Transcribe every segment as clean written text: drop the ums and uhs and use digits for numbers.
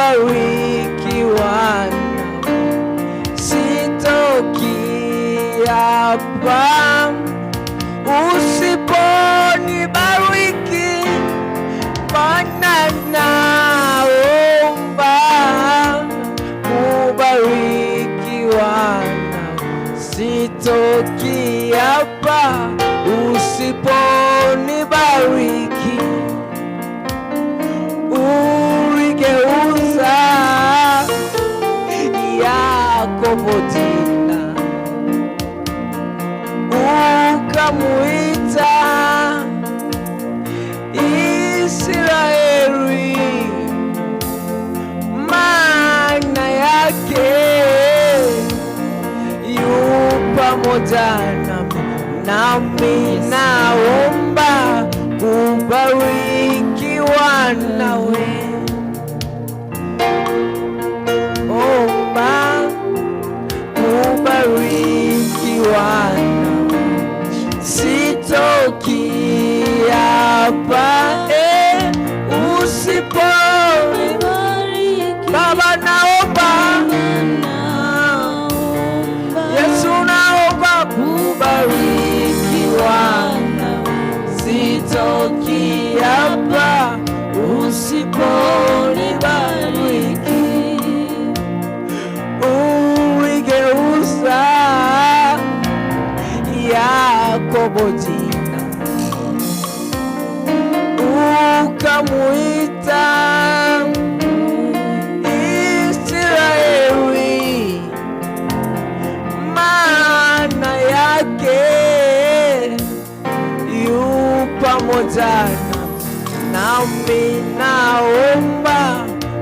Kubarikiwa nawe, sitoki hapa usiponibariki, maana naomba kubarikiwa nawe, sitoki hapa usiponibariki uligeuza Yakobo jina ukamuita Israeli, maana yake yu pamoja nami, nami naomba kubarikiwa nawe. Omba kubarikiwa nawe, sitoki hapa usipo Baba, naomba Yesu, naomba kubarikiwa sitoki hapa usiponibariki. Uligeuza Yakobo jina ukamuita Israeli, maana yake yu pamoja nami, naomba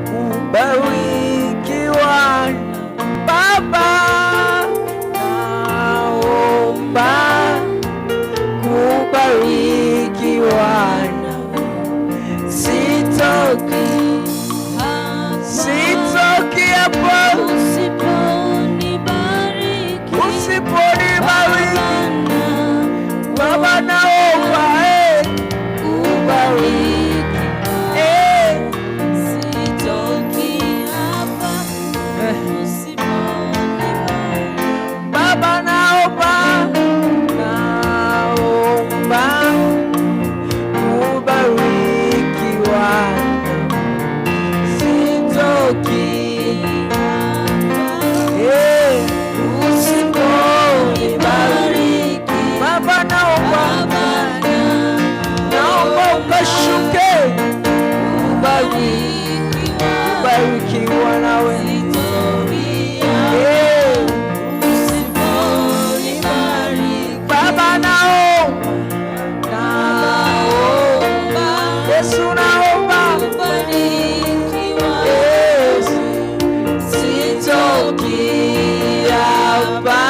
kubarikiwa Baba, naomba kubarikiwa nawe, sitoki, sitoki hapo Usiponibariki, usiponibariki Baba, naomba kubariki Sitoki hapa usiponibariki. Baba, naomba, naomba kubarikiwa, sitoki usiponibariki. Baba, naomba, naomba ukashuke, kubarikiwa nawe Baba, naomba, naomba, Yesu, naomba, Yesu, sitoki hapa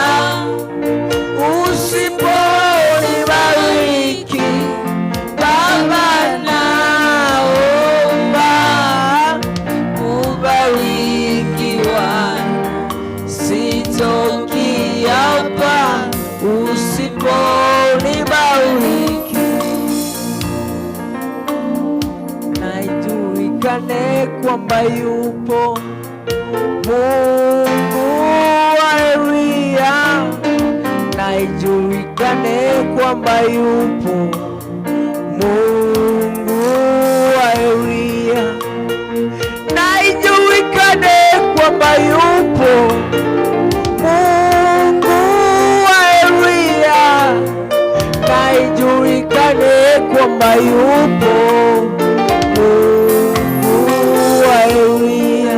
usiponibariki. Baba, naomba kubarikiwa, sitoki hapa usiponibariki. Na ijulikane kwamba yupo Mungu wa Eliya, na ijulikane kwamba yupo Mungu wa Eliya, na ijulikane kwamba yupo Mungu wa Eliya, na ijulikane kwamba yupo Mungu wa Eliya,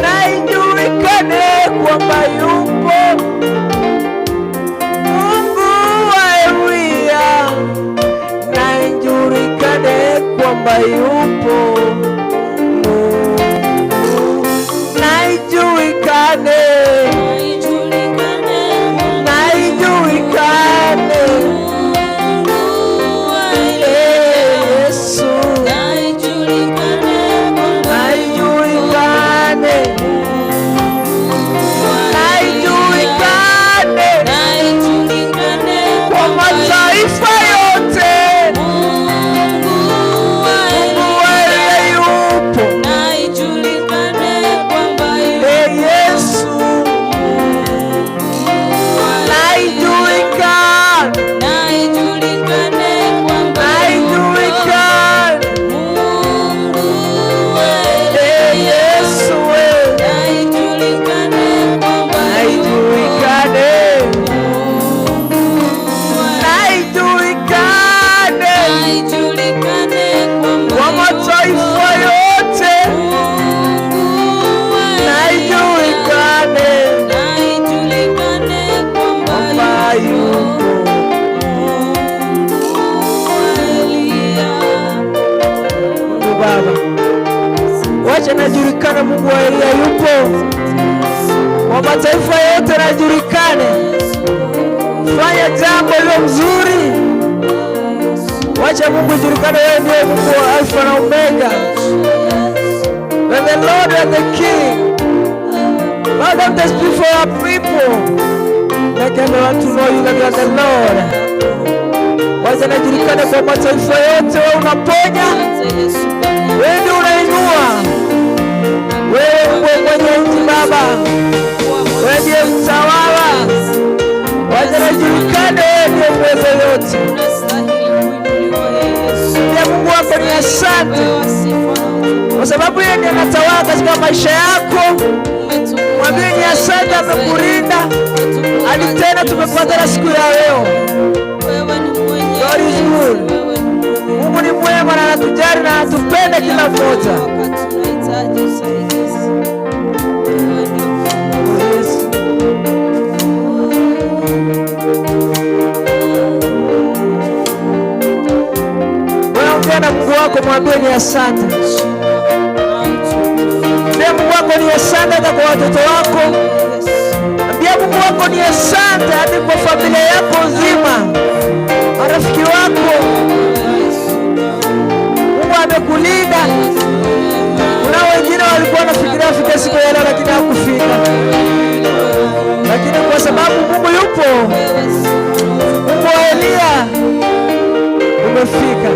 na ijulikane kwamba yupo Mungu wa Eliya, na ijulikane kwamba yupo Mungu, na ijulikane, na ijulikane, Yesu, na ijulikane, na ijulikane kwa mataifa yote. Mungu ijulikane Mungu wa Eliya yupo, kwa mataifa yote na ijulikane. Fanya jambo lilo mzuri, wacha Mungu ijulikane, wewe ndiye Mungu wa Alfa na Omega. You are the Lord and the King. Lord, let us speak for our people. Let everyone to know you that you are the Lord. Wacha najulikane kwa mataifa yote, wewe unaponya, wewe ndio unainua, wewe Mungu mwenye nchi Baba, wewe ndiye mtawala. Wacha najulikane, wewe ndiye mweza yote. Pia Mungu wako ni asante, kwa sababu yeye ndiye anatawala katika maisha yako. Mwambie ni asante, amekulinda hadi tena tumepatana siku ya leo. God is good. Mungu ni mwema na anatujali na anatupenda kila mmoja. Tunahitaji usaidizi. Wewe ndio Yesu. Wewe ongea na Mungu wako, mwambie ni asante. Mwambie Mungu wako ni asante hata kwa watoto wako. Ambia Mungu wako ni asante hadi kwa familia yako nzima, marafiki wako. Mungu amekulinda. Kuna wengine walikuwa wanafikiria afike siku ya leo, lakini hakufika. Lakini kwa sababu Mungu yupo, Mungu wa Eliya, umefika.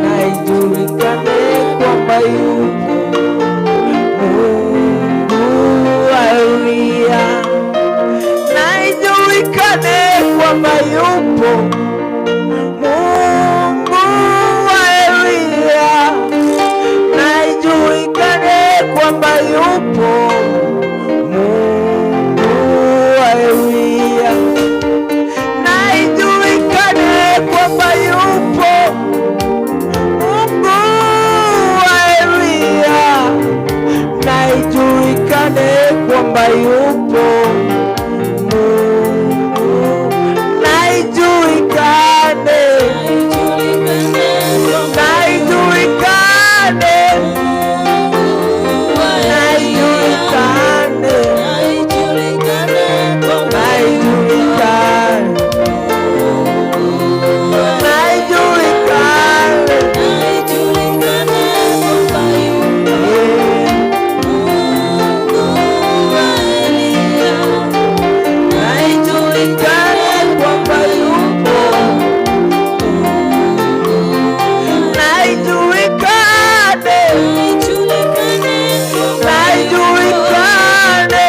Na ijulikane kwamba yupo Mungu wa Eliya, na ijulikane kwamba yupo Mungu wa Eliya, na ijulikane kwamba yupo Mungu wa Eliya, na ijulikane kwamba yupo Mungu wa Eliya, na ijulikane kwamba yupo Mungu, na ijulikane, na ijulikane, na ijulikane, na ijulikane, na ijulikane, yeah. Na ijulikane kwamba yupo, na ijulikane, na ijulikane,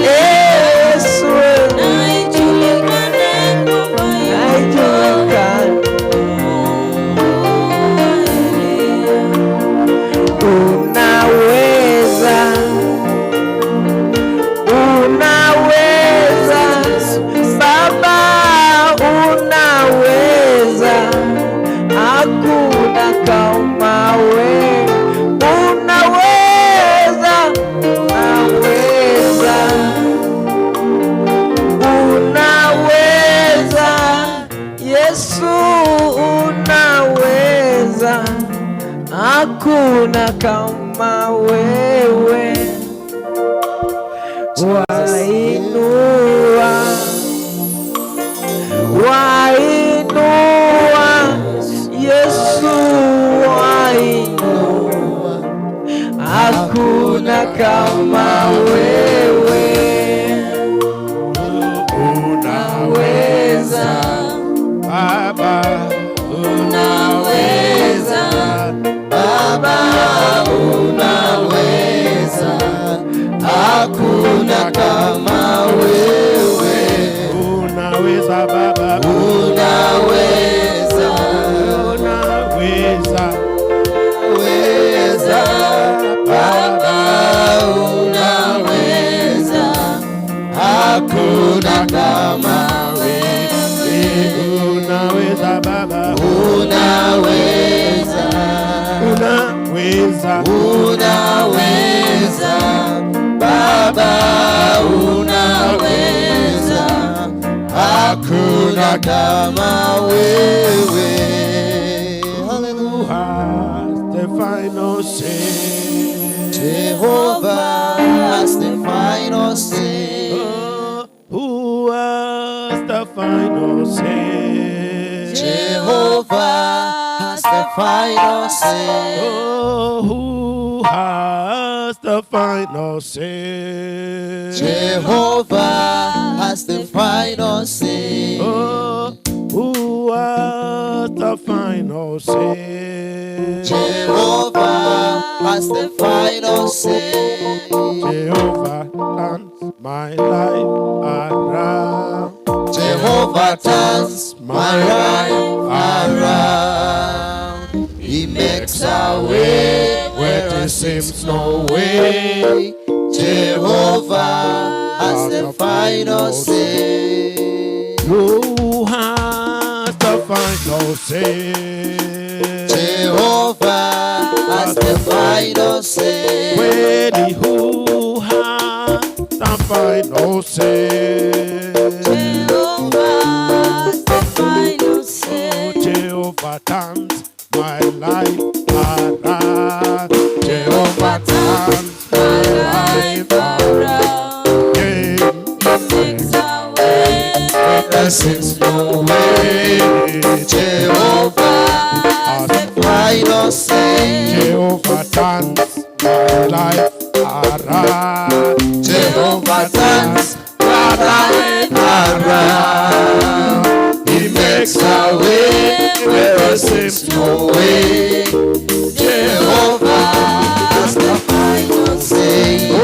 Yesu, na ijulikane. Unaweza, unaweza, Baba, unaweza, hakuna kama wewe. Unaweza, unaweza, unaweza, Yesu, unaweza, hakuna kama wewe. Wainua, wainua, Yesu wainua, hakuna kama wewe. Unaweza Baba, unaweza Baba, unaweza, hakuna kama wewe. Unaweza Baba, unaweza, unaweza, weza Baba, unaweza, hakuna kama wewe. Unaweza Baba, unaweza, unaweza, unaweza Baba, unaweza, hakuna Hakuna kama wewe. Who Hallelujah. has the final say? Jehovah has the final say. Oh, Who has the final say? Jehovah has the final say. Oh, who has the final say? Jehovah has the final say. Oh, who has the final say? Jehovah has the final say. Jehovah turns my life around. Jehovah turns my life around. He makes a way Where there seems no way. Jehovah has the final say. Who has the final say? Jehovah has the final say. When who has the final say? Jehovah has the final say. Jehovah turns my life around. Jehovah turns My life around. Yeah. He makes a way. There seems no way. Jehovah Has the final say. Jehovah turns my life around. Jehovah turns my life around. He makes a way where there seems no way. Jehovah has the final say. Oh,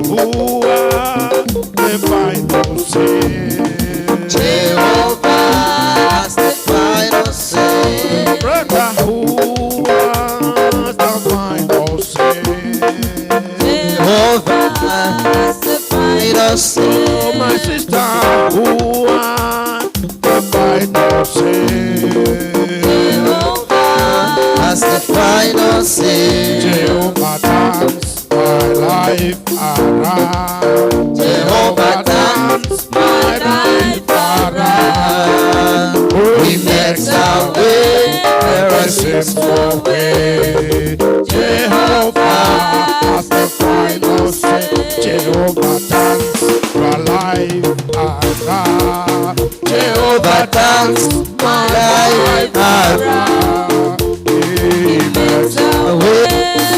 who has the final say? Jehovah has the final say. Brother, who has the final say? Jehovah has the final say. Oh, my sister, who has the final say? Jehovah Has the final say. Jehovah turns my life around. Jehovah turns my life around. Oh, He makes a way where there there seems seems no way. Jehovah has the final say. Jehovah turns my life around. Jehovah turns my life around. He makes A way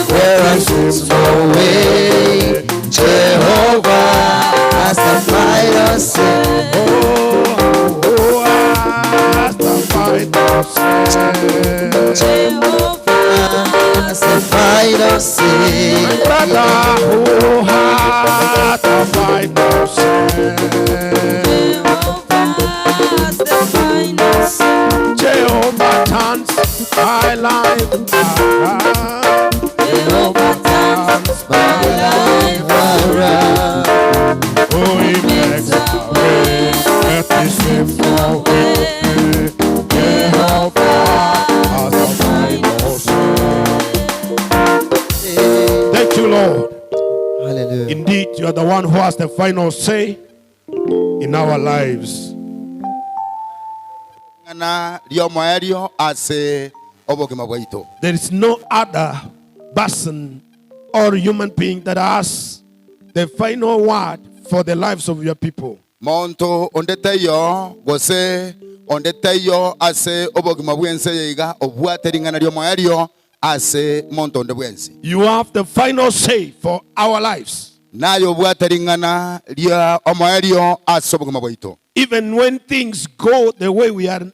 where there seems no way. Jehovah has the final say. Oh, who has the final say? Jehovah Has the final say. Brother, who has the final say? Jehovah has the final say. Jehovah turns my life around. Jehovah turns my life Around. Oh, he makes a way. Let me seem no way. Jehovah has the final say. Thank you, Lord. Hallelujah. Indeed, you are the one who has the final say in our lives. Ng'ana riomoerio ase obogima bwaito. There is no other person or human being that has the final word for the lives of your people. Monto onde taiyo gose onde taiyo ase obogima bwense yeiga obwate ring'ana riomoerio ase monto onde bwensi. You have the final say for our lives. Naye obwate ring'ana ria omoerio ase obogima bwaito. Even when things go the way we are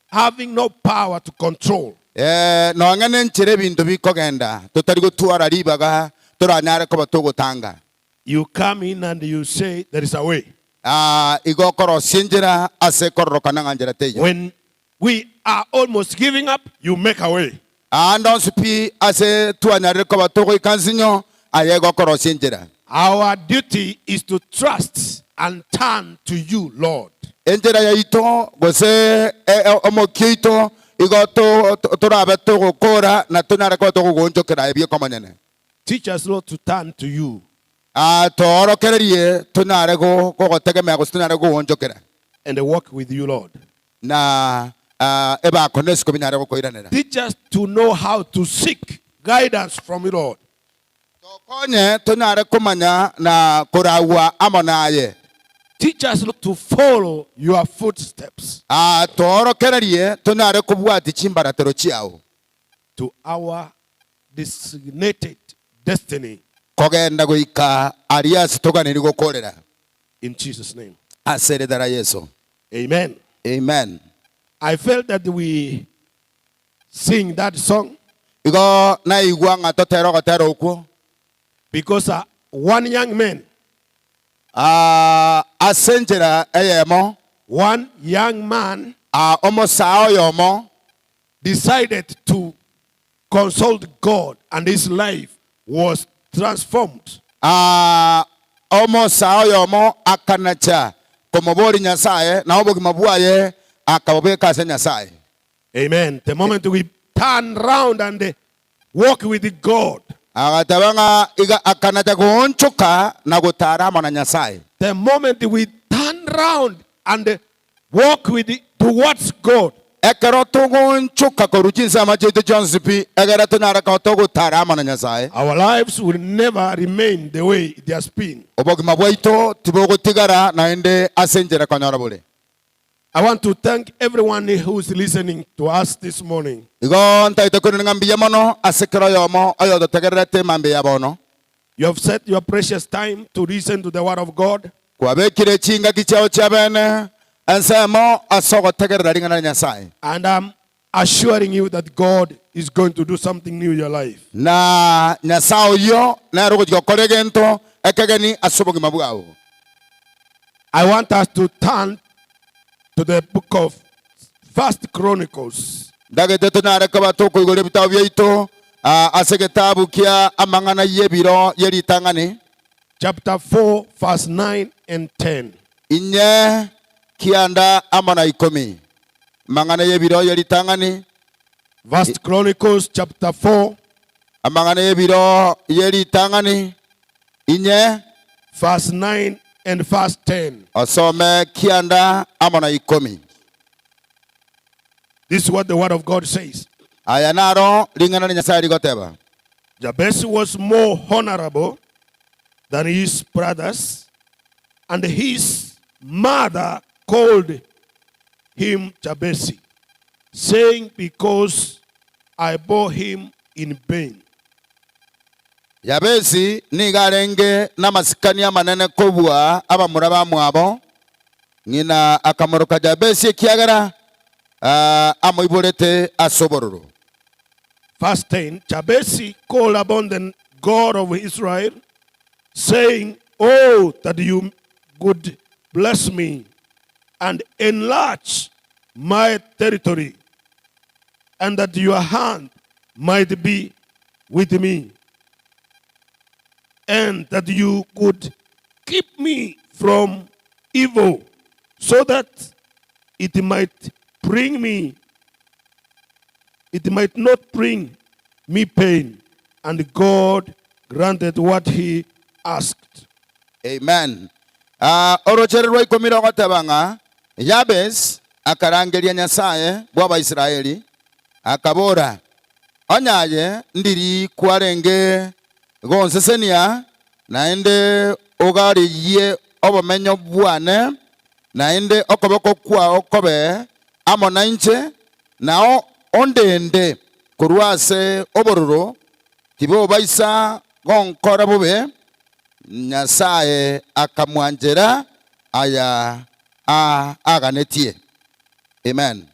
having no power to control. Eh, nonya nenchera ebinto bikogenda totari gotwara ribaga toranyare koba togotanga. You come in and you say there is a way. Ah, igo okorosia enchera ase ekororokana ng'a nchera teiyo. When we are almost giving up, you make a way. Ande onsi pi ase twanyarire koba togoika nsinyo aye igo okorosia enchera. Our duty is to trust and turn to you, Lord. Enchera yaito gose e, e, omokia oito igo to- to- torabe togokora na tonyare koba togogonchokera ebio komonyene. Teach us, Lord, to turn to you. Ah, toorokererie tonyare go- gogotegemea gose tonyare gogonchokera. and walk with you, Lord. Na ebako nesiko binyare gokoiranera. Teach us to know how to seek guidance from you, Lord. Tokonye tonyare komanya na koragwa amo naye. Teach us to follow your footsteps. Toorokererie tonyare kobwatia chimbaratero chiao. To our designated destiny. Kogenda goika aria ase toganeiri gokorera. In Jesus name. Ase erieta ria Yeso. Amen. Amen. I felt that we sing that song. Igo naigwa ng'a totere ogotera okwo. Because one young man. Ase enchera eyemo. One young man. Omosaa oyomo. Decided to consult God and his life was transformed. Omosaa oyomo akanacha komoboria Nyasae, na obogima bwaye akabobeka ase Nyasae. Amen. The moment we turn round and walk with God. Agateba ng'a iga akanacha goonchoka na gotara amo na Nyasae. The moment we turn round and walk with towards God. Ekero togoonchoka korwa chinsemo chiaito chionsi pi, egere tonyare koba togotara amo na Nyasae. Our lives will never remain the way it has been. Obogima bwaito tibogotigara naende ase enchera konyora bore. I want to thank everyone who is listening to us this morning. Igo ntaete koirana ng'a mbuya mono ase kera oyomo oyototegererete mambia ya bono. You have set your precious time to listen to the word of God. Kwabekire chingaki chiao chiabene ensemo ase ogotegerera ring'ana ria Nyasae. And I'm assuring you that God is going to do something new in your life. Na Nyasae oyio nere ogochia gokora egento ekegeni ase obogima bwao. I want us to turn to the book of First Chronicles. Ndagete tonyare koba tokoigora ebitabo biaito ase egetabu kia amang'ana y'ebiro ye ritang'ani. Chapter 4 verse 9 and 10. Inye kianda amo na ikomi. Amang'ana y'ebiro ye ritang'ani. First Chronicles chapter 4. Amang'ana y'ebiro ye ritang'ani. Inye. Verse 9 and verse 10. Osome kianda amo na ikomi. This is what the word of God says. Aya naro ring'ana ria Nyasae rigoteba. Jabez was more honorable than his brothers, and his mother called him Jabezi, saying, Because I bore him in pain. Yabesi nigo arenge namasikani amanene kobua abamura bamwabo. Ng'ina akamoroka Jabesi ekiagera amoiborete ase obororo. Verse 10, Jabesi called upon the God of Israel, saying, Oh, that you could bless me and enlarge my territory, and that your hand might be with me, and that you could keep me from evil, so that it might bring me, it might not bring me pain. And God granted what he asked. Amen. Ah, orochere rwa ikomi rogoteba ng'a Yabes akarangeria Nyasae bw'Abaisraeli, akabora, Onye aye ndiri kwarenge gonsesenia, naende ogareyie obomenyo bwane, naende okoboko kwao kobe amo nainche, nao ondende korwa ase obororo, tibobaisa gonkora bobe. Nyasae akamwanchera aya aganetie. Amen.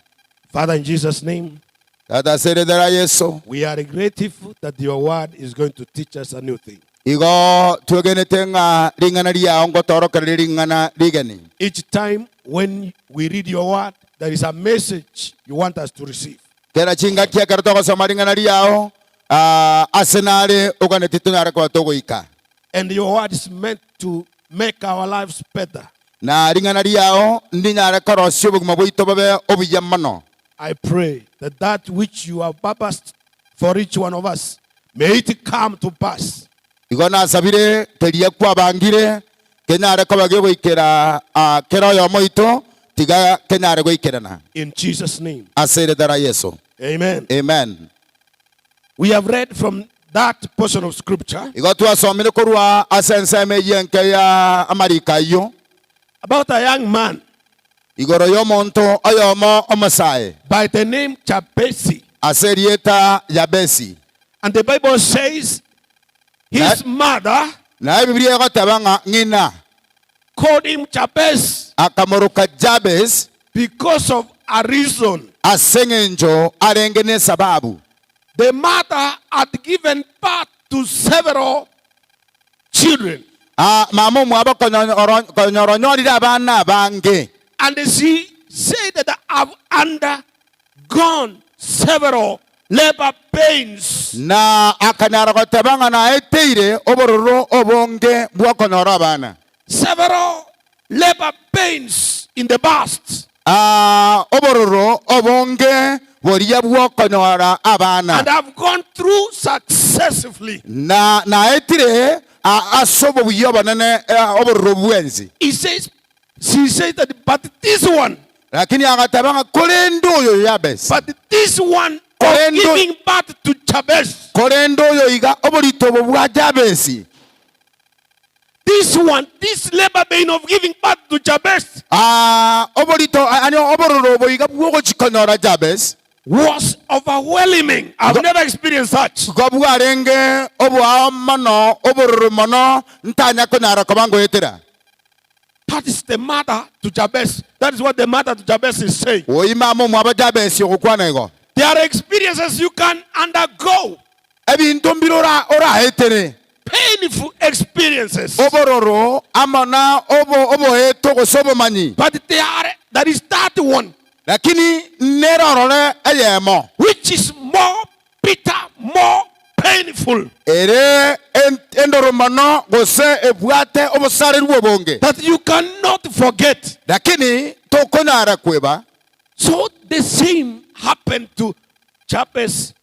Father, in Jesus' name, Tata, ase erieta ria Yeso. We are grateful that your word is going to teach us a new thing. Igo twegenete ng'a ring'ana riao ngotorokererie ring'ana rigeni. Each time when we read your word, there is a message you want us to receive. Kera chingaki ekero togosoma ring'ana riao, ase nare oganetie tonyare koba togoika. And your word is meant to make our lives better. Na ring'ana riao ndinyare korosia obogima bwaito bobe obuya mono. I pray that that which you have purposed for each one of us, may it come to pass. Igo nasabire keria kwabangire kenyare koba gegoikera kera oyomo oito. Tiga kenyare goikerana. In Jesus' name. Ase erieta ria Yeso. Amen. Amen. We have read from that portion of scripture. Igo twasomire korwa ase ensemo eyio enke ya amariko ayio. About a young man. Igoro y'omonto oyomo omosae. By the name Jabesi. Ase erieta Yabesi. And the Bible says his mother. Na Ebibilia egoteba ng'a ng'ina. Called him Jabez. Akamoroka Jabez. Because of a reason. Ase engencho arenge nesababu. The mother had given birth to several children. Mama omwabo konyora onyorire abana abange. And she said that I've undergone several labor pains. Na akanyara goteba ng'a naeteire obororo obonge bw'okonyora abana. Several labor pains in the past. Obororo obonge boria bw'okonyora abana. And I've gone through successfully. Na naetire ase obobuya obonene obororo bwensi. He says, she says that, but this one. Lakini agateba ng'a korende oyo Yabesi. But this one of giving birth to Jabez. Korende oyo iga oborito obo bwa Jabesi. This one, this labor pain of giving birth to Jabez. Oborito, yaani obororo obo iga bw'ogochikonyora Jabez. Was overwhelming. I've never experienced such. Igo bwarenge oboao mono, obororo mono, ntanya konyara koba ngoetera. That is the mother to Jabez. That is what the mother to Jabez is saying. Oyio mama omwabo Jabez ogokwana igo. There are experiences you can undergo. Ebinto mbire oraetere. Painful experiences. Obororo amo na oboeto gose obomanyi. But there are, there is that one. Lakini nere orore eyemo. Which is more bitter, more painful. Ere endoro mono gose ebwate obosareru obonge. That you cannot forget. Lakini tokonyara kweba. So the same happened to Jabez,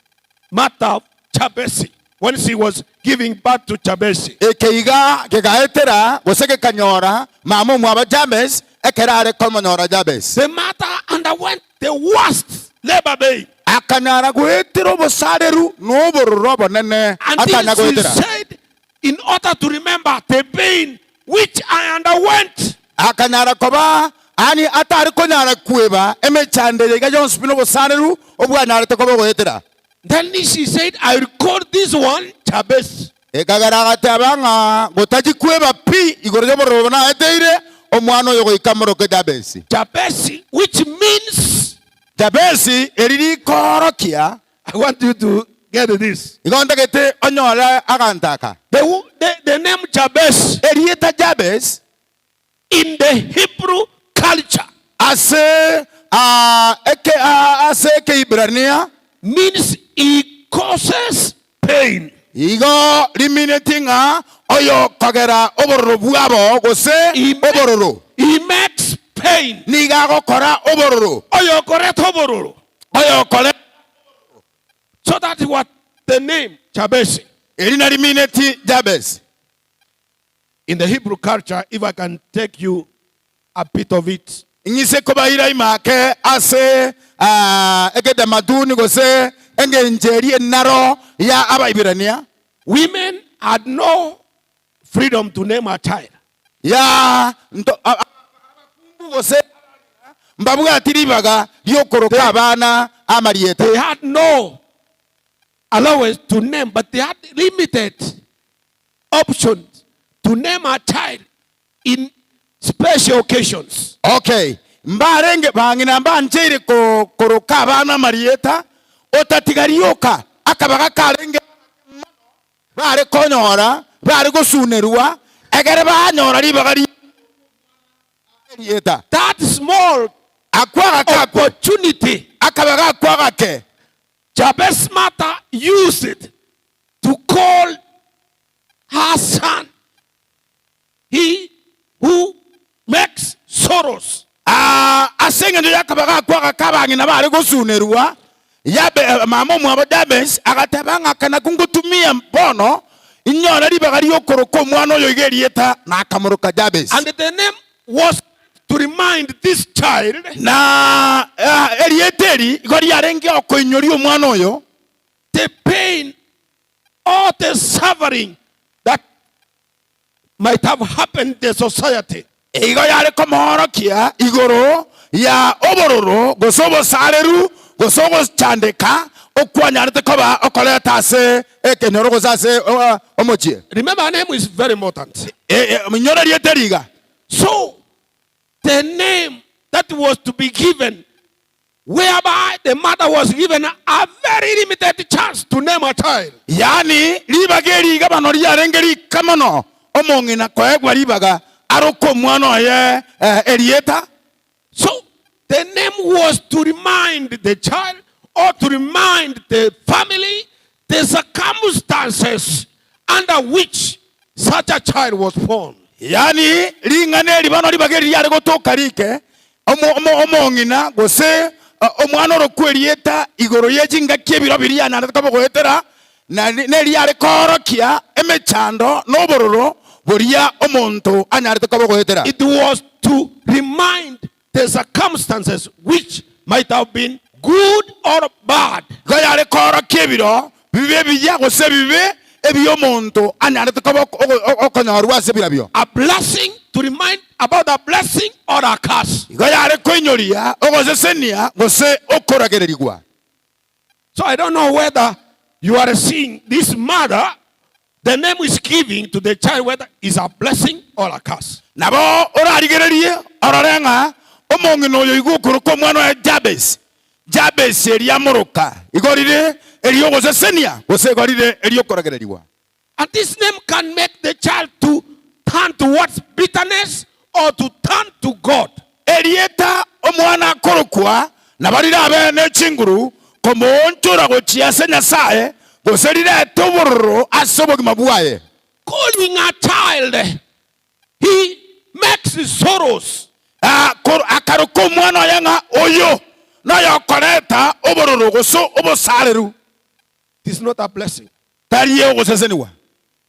mother of Jabez, when she was giving birth to Jabez. Eke iga kegaetera gose gekanyora mama omwabo Jabez ekero are komonyora Jabez. The mother underwent the worst labor pain. Akanyara goetera obosareru na obororo obonene Until atanya she goetera. said, in order to remember the pain which I underwent. Akanyara koba ani atari konyara kweba emechando eye iga yonsi pi nobosareru obwanyarete koba ogoetera. Then she said, I will call this one Jabez. Ekagera agateba ng'a gotachi kweba pi igoro y'obororo obo naeteire, omwana oyo goika amoroke Jabesi. Jabesi, which means. Jabesi, eri rikoorokia. I want you to get this. Igo ntagete onyore aganto aka. The, the, the name Jabez. Erieta Jabez. In the Hebrew culture. Ase eke ase Ekeibrania. Means he causes pain. Igo rimineti ng'a oyokogera obororo bwabo gose obororo. He makes pain. Nigo agokora obororo. Oyokoreta obororo. Oyokoreta obororo. So that is what the name Jabez. Eri narimineti Jabez. In the Hebrew culture, if I can take you a bit of it. Ing'ise kobaira ime ake ase egedamaduni gose engencho eria enaro ya Abaibirania. Women had no freedom to name a child. Ya nto abakungu gose abang'ina mbabwati ribaga ri'okoroka abana amarieta. They had no allowance to name, but they had limited options to name a child in special occasions. Okay, mbarenge bang'ina mbancheire koroka abana amarieta, otatiga rioka akabaga karenge agake mono bare konyora, bare gosunerwa, egere banyora ribaga ria erieta. That small Akwo agake akwo, opportunity akabaga akwo agake. Jabez mother used it to call her son he who makes sorrows. Aa, ase engencho y'akabaga akwo agake abang'ina bare gosunerwa, Yabe, mama omwabo Jabez agateba ng'a aka nakwo ngotumia bono inyore ribaga ri'okoroka omwana oyo iga erieta, na akamoroka Jabez. And the name was. to remind this child Na erieta eri igo riarenge okoinyoria omwana oyo. The pain or the suffering that might have happened in the society. Igo yare komoorokia igoro ya obororo gose obosareru gose ogochandeka okwanyarete koba okoreta ase ekenyoro gose ase omochie. Remember, name is very important. Inyora erieta eri iga. So, the name that was to be given, whereby the mother was given a very limited chance to name a child. Yaani ribaga eri iga bono riarenge rika mono omong'ina koegwa ribaga aroke omwana oye erieta. So the name was to remind the child or to remind the family the circumstances under which such a child was born. Yaani ring'ana eri bono ribaga eri riare gotoka rike, omo, omo, omong'ina gose omwana orokwa erieta igoro ye chingaki ebiro biria yanarete koba goetera, na neriare koorokia emechando na obororo boria omonto anyarete koba goetera. It was to remind the circumstances which might have been good or bad. Igo yare koorokia ebiro bibe ebiya gose ebibe ebi'omonto anyarete koba okonyorwa ase birabio. A blessing, to remind about a blessing or a curse. Igo yare koinyoria ogosesenia gose okoragererigwa. So I don't know whether you are seeing this mother, the name is giving to the child whether is a blessing or a curse. Nabo orarigererie orore ng'a omong'ina oyo igo okoroka omwana oye Jabesi, Jabesi eria amoroka, igo rire eri'ogosesenia gose igo rire eri'okoragererigwa. And this name can make the child to turn towards bitterness or to turn to God. Erieta omwana akorokwa nabo rirabe ne chinguru komoonchora gochia ase Nyasae, gose rirete obororo ase obogima bwaye. Calling a child, he makes sorrows. Akaroka omwana oye ng'a oyo noyokoreta obororo gose obosareru. It is not a blessing. Tari ogosesenigwa.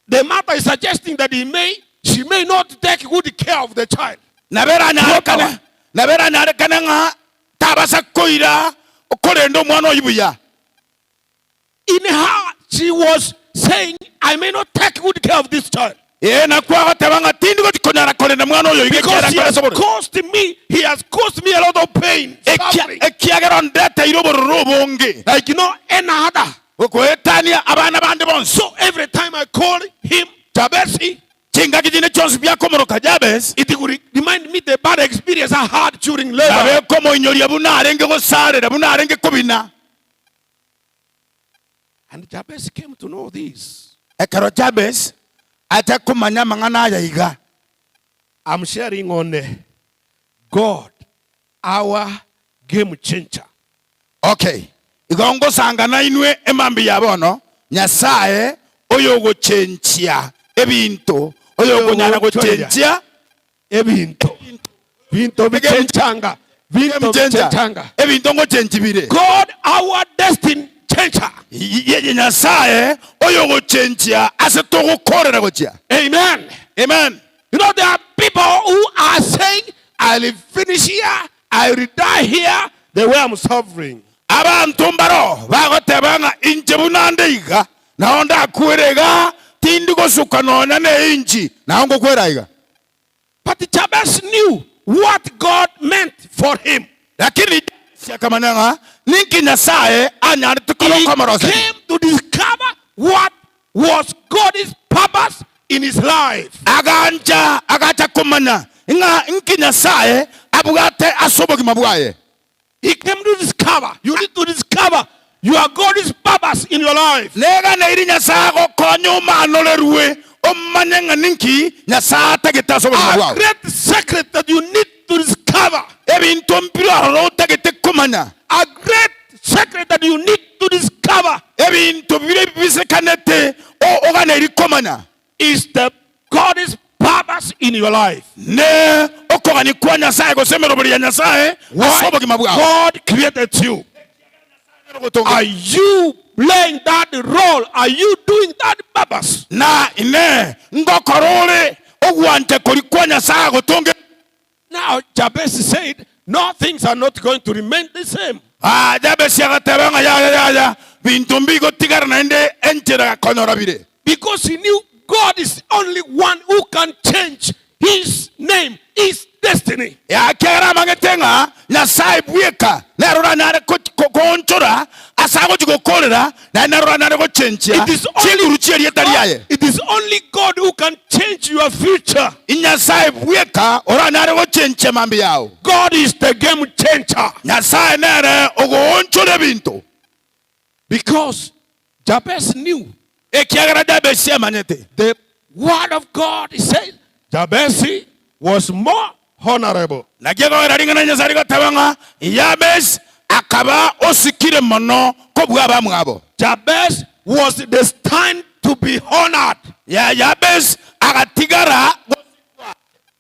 The mother is suggesting that he may, she may not take good care of the child. Nabo eranyarekane, nabo eranyarekane ng'a tabasa koira korenda omwana oyio buya. In her, she was saying, I may not take good care of this child. Ee, nakwo agoteba ng'a tindi gochi konyara korenda mwana oyo iga Because ekiagera he nkore has ase obororo. caused me, he has caused me a lot of pain, suffering. Ekiagera ondeteire obororo obonge. Like no any other. Goetania abana bande bonsi. So every time I call him Jabesi, Chingaki chinde chionsi biakomoroka Jabesi, it will remind me the bad experience I had during labor. Nabe komoinyoria buna arenge gosarera, buna arenge kobina. And Jabez came to know this. Ekero Jabez acha komanya amang'ana aya iga. I'm sharing on God, our game changer. Okay, igo ngosanga nainwe emambia ya bono, Nyasae oyogochenchia ebinto, oyokonyara gochenchia ebinto, binto bichenchanga, binto bichenchanga, ebinto ngochenchi bire. God our destiny changer. Nyasae oyogochenchia ase togokorera gochia. Amen. Amen. You know there are people who are saying I'll finish here, I'll die here, the way I'm suffering. Abanto mbaro bagoteba ng'a inche buna nde iga, nao ndakwere iga, tindi gosuka nonya neinchi, nao ngokwera iga. But Jabez knew what God meant for him. Lakini Jabesi akamanya ng'a ninki Nyasae anyarete koba He okomoroseria. came to discover what was God's purpose in his life. Agancha agacha komanya ng'a inki Nyasae abwate ase obogima bwaye. He came to discover. You need to discover your God's purpose in your life. Neganeiri Nyasae agokonye omanorerwe omanye ng'a ninki Nyasae atagete ase obogima A bwao. great secret that you need to discover. Ebinto mbire ororo otagete komanya. A great secret that you need to discover. Ebinto bire bibisekanete oganeiri komanya. Is the God's purpose in your life. Ne okogania kwa Nyasae gose emeroberi ya Nyasae ase Why obogima bwao. God created you. Are you playing that role? Are you doing that purpose? Na inee, ngokora ore ogwancha koria kwa Nyasae agotonge? Now Jabez said, No, things are not going to remain the same. Ah, Jabesi agateba ng'a yaya yaya, binto mbigotigara naende enchera konyora bire. Because he knew God is the only one who can change his name, his destiny. Ekiagera amanyete ng'a Nyasae bweka nere oranyare koonchora ase agochia gokorera, naende nere oranyare gochenchia It is only chinguru chi'erieta riaye. It is only God who can change your future. Nyasae bweka oranyare gochenchia mambia yao. God is the game changer. Nyasae nere ogoonchora ebinto. Because Jabez knew. Ekiagera Jabesi amanyete. The word of God says Jabez was more honorable. Naki ekogera ring'ana ria Nyasae rigoteba ng'a Yabesi akaba osikire mono kobua abamwabo. Jabez was destined to be honored. Yabesi agatigara gosikwa.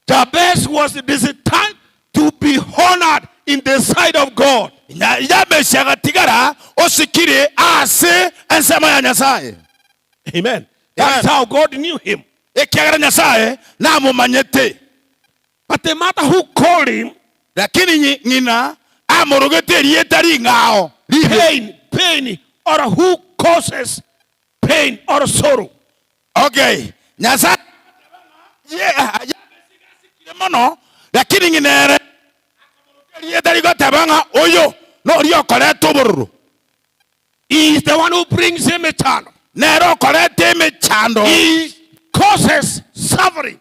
Jabez was destined to be honored in the sight of God. Yabesi agatigara osikire ase ensemo ya Nyasae. Amen. That's how God knew him. Ekiagera Nyasae namomanyete. But the mother who called him Lakini ng'ina amorogete erieta ring'ao ribe. Pain, pain, or who causes pain or sorrow. Okay, Nyasae agateba ng'a Yabesi gasikire mono, lakini ng'ina ere akamoroka erieta rigoteba ng'a oyo noria okoreta obororo. He is the one who brings emechando. Nere okoreta emechando. He causes suffering.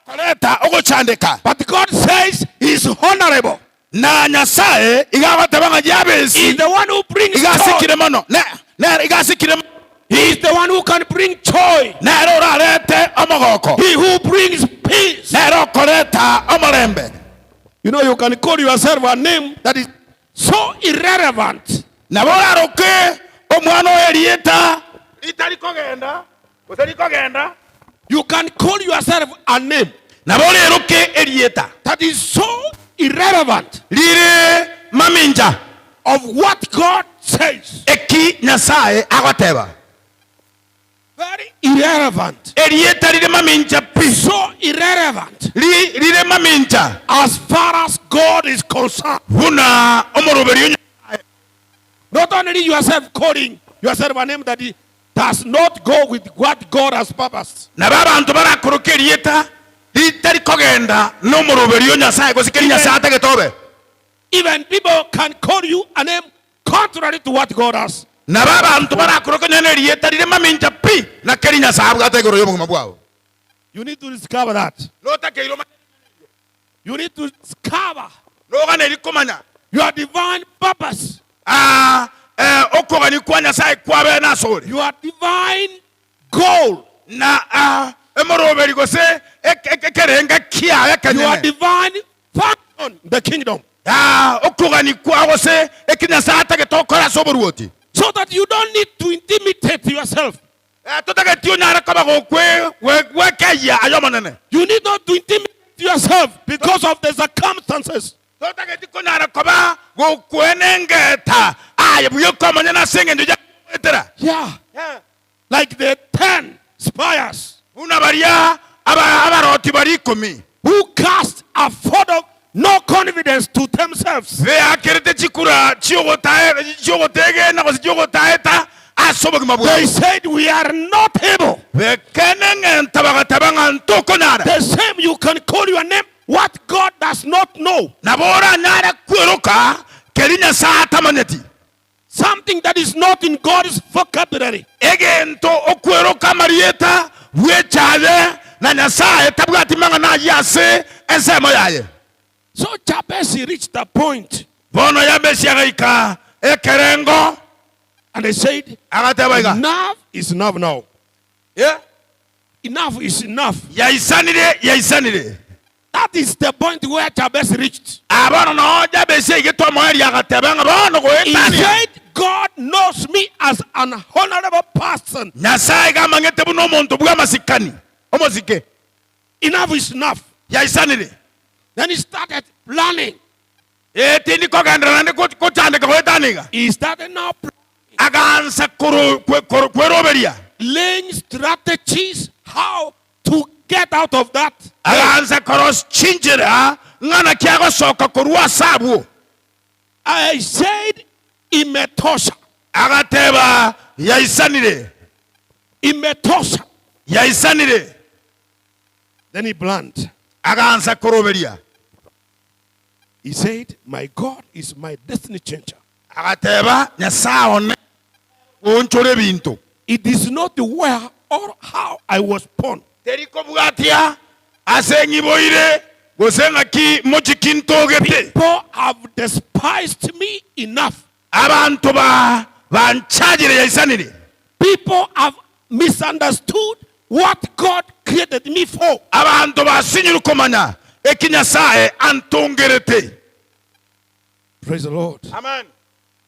Nere okoreta ogochandeka. But God says he is honorable. Na Nyasae iga agoteba ng'a Jabesi He is the one who brings iga joy. asikire mono. Ne, nere iga asikire mono. He is the one who can bring joy. Nere orarete omogoko. He who brings peace. Nere okoreta omorembe. You know, you can call yourself a name that is so irrelevant. Nabo oraroke omwana oye erieta ritari kogenda, gose rikogenda. You can call yourself a name. Nabo oreroke erieta. That is so irrelevant. Rire mamincha. Of what God says. Eki Nyasae agoteba. Very irrelevant. Erieta rire mamincha pi. So irrelevant. Ri, rire mamincha. As far as God is concerned. Buna omoroberi o Nyasae. Not only yourself calling yourself a name that does not go with what God has purposed. Nabo abanto barakoroke erieta ritari kogenda nomoroberi o Nyasae gose keria Nyasae atagete obe. Even people can call you a name contrary to what God has. Nabo abanto barakoroke nonya nerieta rire mamincha pi na keria Nyasae abwate igoro y'obogima bwao. You need to discover that. Notakeire omanye ring'ana erio. You need to discover. Noganeiri komanya. Your divine purpose. Aa, eh, okogania kwa Nyasae kwabe nasore. Your divine goal. Na aa, emoroberi gose ek- ek- ekerenga kiaye Your ekenyene. divine function in the kingdom. Aa, okogania kwao gose eki Nyasae atagete okore ase oboruoti. So that you don't need to intimidate yourself. Eh, totageti onyare koba gokwe gwe- gwekeyia aye Omonene. You need not to intimidate yourself because of the circumstances. Totageti konyara koba gokwenengeta aye buya okomonyene ase engencho ya Yeah. Like the ten spies. Buna baria aba abaroti baria ikomi. Who cast a vote of no confidence to themselves. Beakerete chikura chi'ogotegena gose chi'ogotaeta ase obogima bwabo. They said we are not able. Bekeneng'enta bagateba ng'a ntokonyara. The same you can call your name what God does not know. Nabo oranyare kweroka keria Nyasae atamanyeti. Something that is not in God's vocabulary. Egento okweroka amarieta bw'echaye na Nyasae tabwati mang'ana ayio ase ensemo yaye. So Jabez reached a point. Bono Yabesi agaika ekerengo. And he said, Agateba iga. Enough is enough now. Yeah. Enough is enough. Yaisanire, yaisanire. That is the point where Jabez reached. Ah, bono noo Jabesi aigete omoerio agateba ng'a bono He goetania. said, God knows me as an honorable person. Nyasae iga amang'ete buna omonto bw'amasikani, omosike. Enough is enough. Yaisanire. Then he started planning. Ee, tindi kogenderera naende gochandeka goetania iga. He started now planning. Agaansa kweroberia. Laying strategies how to get out of that. Agaansa korosia chinchera. Ng'a naki agosoka korwa ase abwo. I said, Imetosha. Agateba, Yaisanire. Imetosha. Yaisanire. Then he planned. Agansa koroberia. He said, My God is my destiny changer. Agateba, Nyasae one goonchora ebinto. It is not where or how I was born. Teri kobwatia ase ng'iboire, gose ng'aki mochiki ntogete. People have despised me enough. Abanto ba banchagire yaisanire. People have misunderstood what God created me for. Abanto basinyirwe komanya eki Nyasae antongerete. Praise the Lord. Amen.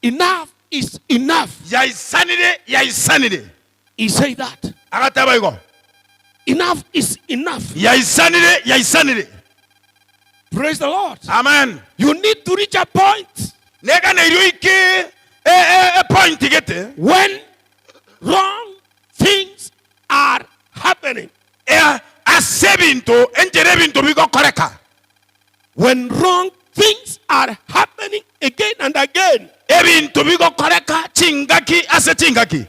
Enough is enough. Yaisanire, yaisanire. He said that. Agateba igo. Enough is enough. Yaisanire, yaisanire. Praise the Lord. Amen. You need to reach a point. Neganeirie oike e, e, e point gete. When wrong things are happening. E, ase ebinto, enchera ebinto bigokoreka. When wrong things are happening again and again. Ebinto bigokoreka chingaki ase chingaki.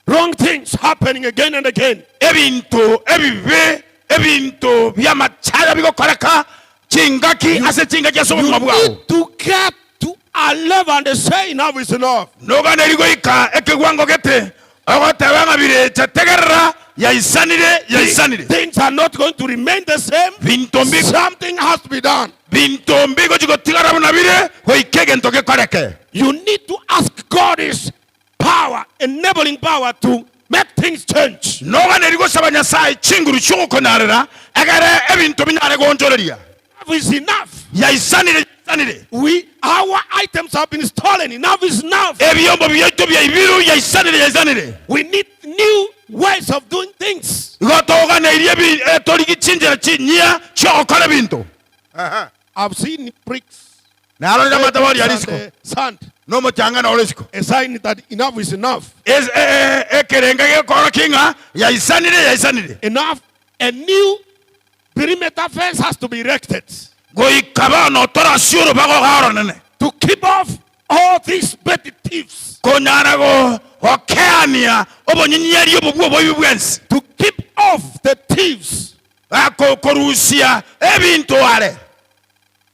Wrong things happening again and again. Ebinto ebibe, ebinto bi'amachaya bigokoreka chingaki ase chingaki ase obogima You bwao. need to get to a level and say enough is enough. Noganeri goika ekegwango gete ogoteba ng'a birecha tegerera yaisanire yaisanire. Things are not going to remain the same. Binto mbi Something has to be done. binto mbigochi gotigara buna bire goika egento gekoreke. You need to ask God His power, enabling power to make things change. Noganeri gosaba Nyasae chinguru chi'ogokonyarera egere ebinto binyare goonchoreria. Enough is enough. Yaisanire, yaisanire. We, our items have been stolen. Enough is enough. Ebiombo biaito biaibiru, yaisanire, yaisanire. We need new ways of doing things. Igo toganeirie ebi, eh, torigi chinchera chinyia chi'ogokora ebinto. I've seen bricks. Narorire amatabori a And, risiko, sand. na omochang'ana ore isiko. A sign that enough is enough. Es- e- e- Ekerenga gekoorokia ng'a yaisanire, yaisanire. Enough. A new perimeter fence has to be erected. Goika bono torasie orobago iga oronene. To keep off all these petty thieves. Konyara go gokeania obonyinyeri obo bw'oboibi bwensi. To keep off the thieves. Ko korusia ebinto are.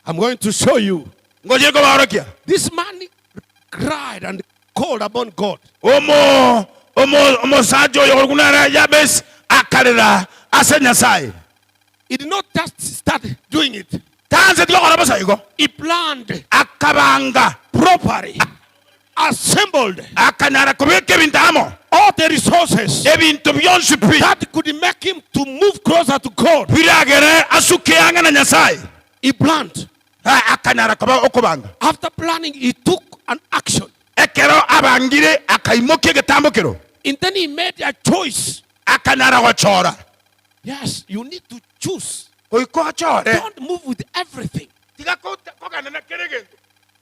I'm going to show you. Ngochie kobaorokia. This man cried and called upon God. Omo omo omosacha oyo korokwa nere Yabesi akarera ase Nyasae. He did not just start doing it. Taansetie gokora bosa igo. He planned. Akabanga. Properly. Assembled. Akanyara kobeka ebinto amo. All the resources. Ebinto bionsi pi. That could make him to move closer to God. Biragere asuke ang'e na Nyasae. He planned. Akanyara koba okobanga. After planning, he took an action. Ekero abangire, akaimokia egetambokero. And then he made a choice. Akanyara gochora. Yes, you need to choose. Goika ochore. Don't move with everything. Tiga kogenda na kera egento.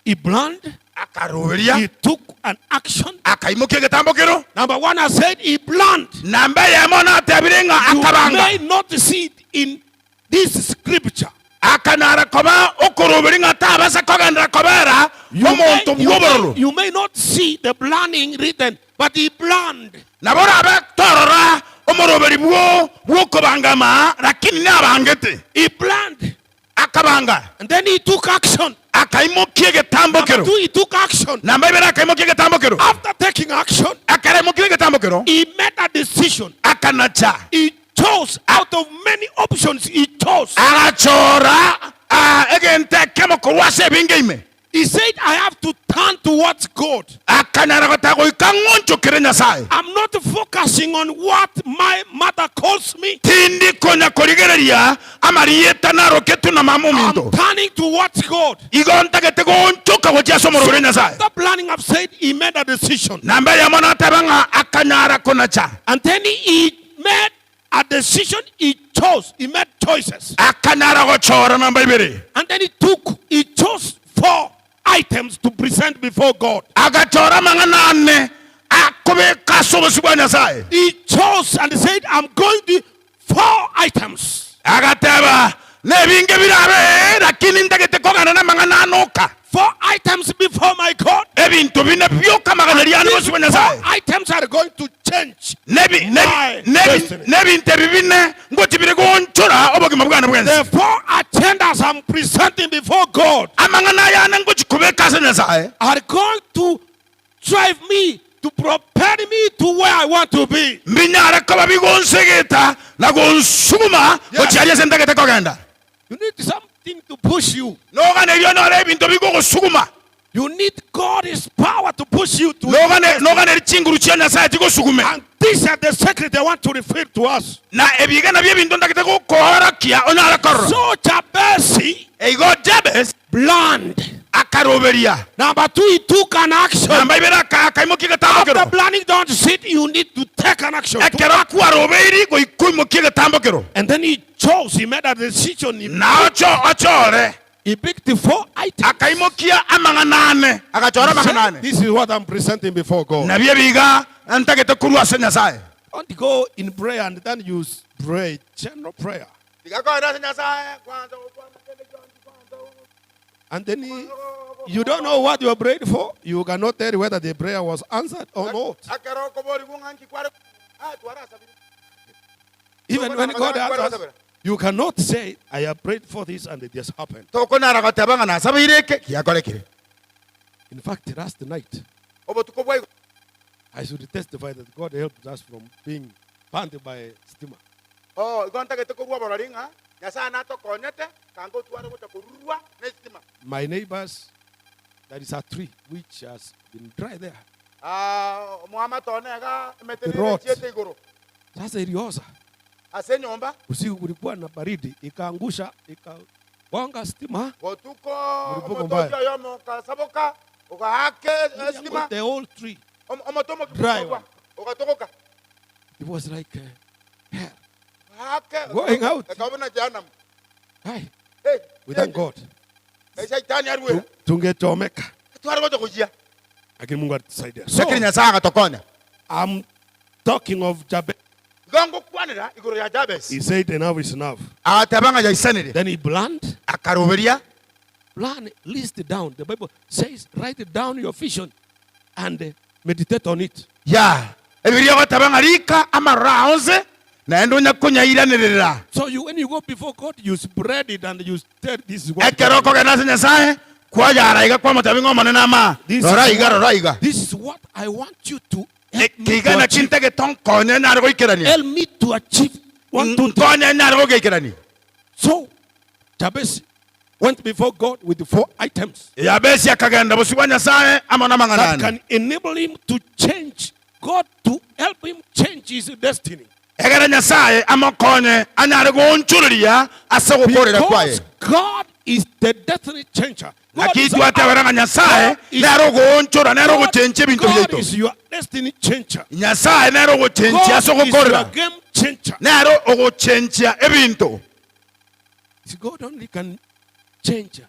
He planned. Akaroberia. He took an action. Akaimokia egetambokero. Number one, I said he planned. Namba eyemo natebire ng'a akabanga. You may not see it in this scripture. Akanyara koba okoroberia ng'a tabasa kogenderera kobera omonto bw'obororo. You may not see the planning written, but he planned. Nabo orabe torora omoroberi bwo bw'okobangama, lakini nabangete. He planned. Akabanga. And then he took action. Akaimokia egetambokero. Number two, he took action. Namba ibere akaimokia egetambokero. After taking action, Ekero aimokirie egetambokero, he made a decision. Akanacha. He chose out of many options, he chose. Agachora egento ekemo korwa ase ebinge ime. He said, I have to turn towards God. Akanyara goteba goika ng'onchokere Nyasae. I'm not focusing on what my mother calls me. Tindi konya korigereria amarieta naroketwe na mama ominto. I'm turning towards God. Igo ntagete goonchoka gochia ase omoroberi o Nyasae. After planning, I've said he made a decision. Namba eyemo nateba ng'a akanyara konacha. And then he made a decision, he chose, he made choices. Akanyara gochora namba ibere. And then he took, he chose four items to present before God. Agachora amang'ana ane akobeka ase obosio bwa Nyasae. He chose and said, I'm going to four items. Agateba, Nebinge birabe ee, lakini ntagete kogana namang'ana ane oka. Four items before my God. Ebinto bine bioka amagana riane These bosio bwa four Nyasae. items are going to change Nebi, nebi, my nebi, destiny. nebinto ebi bine ngochi bire goonchora obogima bwane bwensi. The four agendas I'm presenting before God Amang'ana aya ane ngochi kobeka ase Nyasae are going to drive me, to propel me to where I want to be. mbinyare koba bigonsegeta na gonsuguma Yes. gochia aria ase ntagete kogenda. You need something to push you. Noganeria onyore ebinto bigogosuguma. You need God's power to push you to. Nogane, noganeria chinguru chia Nyasaye chigosugume. And these are the secret I want to reveal to us. Na ebiga nabio ebinto ntagete gokoorokia onyare korora. So Jabez Igo Jabez planned. akaroberia. Number two, he took an action. Namba ibere aka- akaimokia egetambokero. After planning, don't sit. You need to take an action. Ekero kwarobeiri goika oimokie egetambokero. And then he chose. He made a decision. He, Na ocho ochore. he picked the four items. Akaimokia amang'ana ane. Agachora amang'ana ane. This is what I'm presenting before God. Nabio ebiga ntagete korwa ase Nyasaye. Don't go in prayer and then you pray general prayer. Tiga kogenda ase Nyasaye kwanza gokwana kende gionsi kwanza. And then he, you don't know what you are prayed for. You cannot tell whether the prayer was answered or not. Ekero okoborigwa ng'a nki kware ah, twarasabire. Even when God answers, you cannot say, I have prayed for this and it has happened. Tokonyara goteba ng'a nasabeire eke giakorekire. In fact, last night, Obotuko bwa igoro. I should testify that God helped us from being burned by steamer. Oh, igo ntagete korua oborori ng'a Nyasae natokonyete kanga otware gocha korurwa nesitima. My neighbors, there is a tree which has been dry there. Ah, omoamate one iga emete The nere rot. echiete igoro Sasa ilioza ase enyomba. usiku, kulikuwa na baridi, ikaangusha ikagonga stima, Botuko Mlipuko omotochi mbaya. oyomo okasaboka ogaaka esitima the whole tree. omote omoke Dry okwa one. ogatogoka It was like hell. Ogaaka Going out. ekaba buna jehanamu. Hey, Hey, we thank God. Eshaitani arwera. Tungechomeka. Tware gocha gochia. Lakini Mungu alitusaidia. So, Lakini Nyasaye agatokonya. I'm talking of Jabez. Igo ngokwanera igoro ya Jabez. He said enough is enough. Agateba ng'a yaisanire. Then he planned. Akaroberia. Plan, list it down. The Bible says, write it down your vision and eh, meditate on it. Ya, Ebibilia egoteba ng'a rika amaroro ao onsi, naende onya konyairanerera. So you, when you go before God, you spread it and you tell this is what Ekero okogenda ase Nyasae, kwayara iga kwamotebia ng'a Omonene ama, This rora is iga, what- rora iga. This is what I want you to help me Eke iga to naki achieve. ntagete onkonye nyare goikerania. Help me to achieve one, two, three. Nkonye nyare gogeikerania. So Jabez went before God with the four items Yabesi akagenda bosio bwa Nyasae amo namang'ana that ane. can enable him to change, God to help him change his destiny. Egere Nyasae amokonye anyare goonchoreria ase ogokoorera kwaye. Because God is the destiny changer. God Naki is, twatebera ng'a Nyasae God is- nere ogoonchora, nere God, ogochenchia ebinto God biaito. is your destiny changer. Nyasae nere ogochenchia God ase is your ogokorera, game changer. nere ogochenchia ebinto. See, God only can change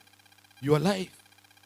your life.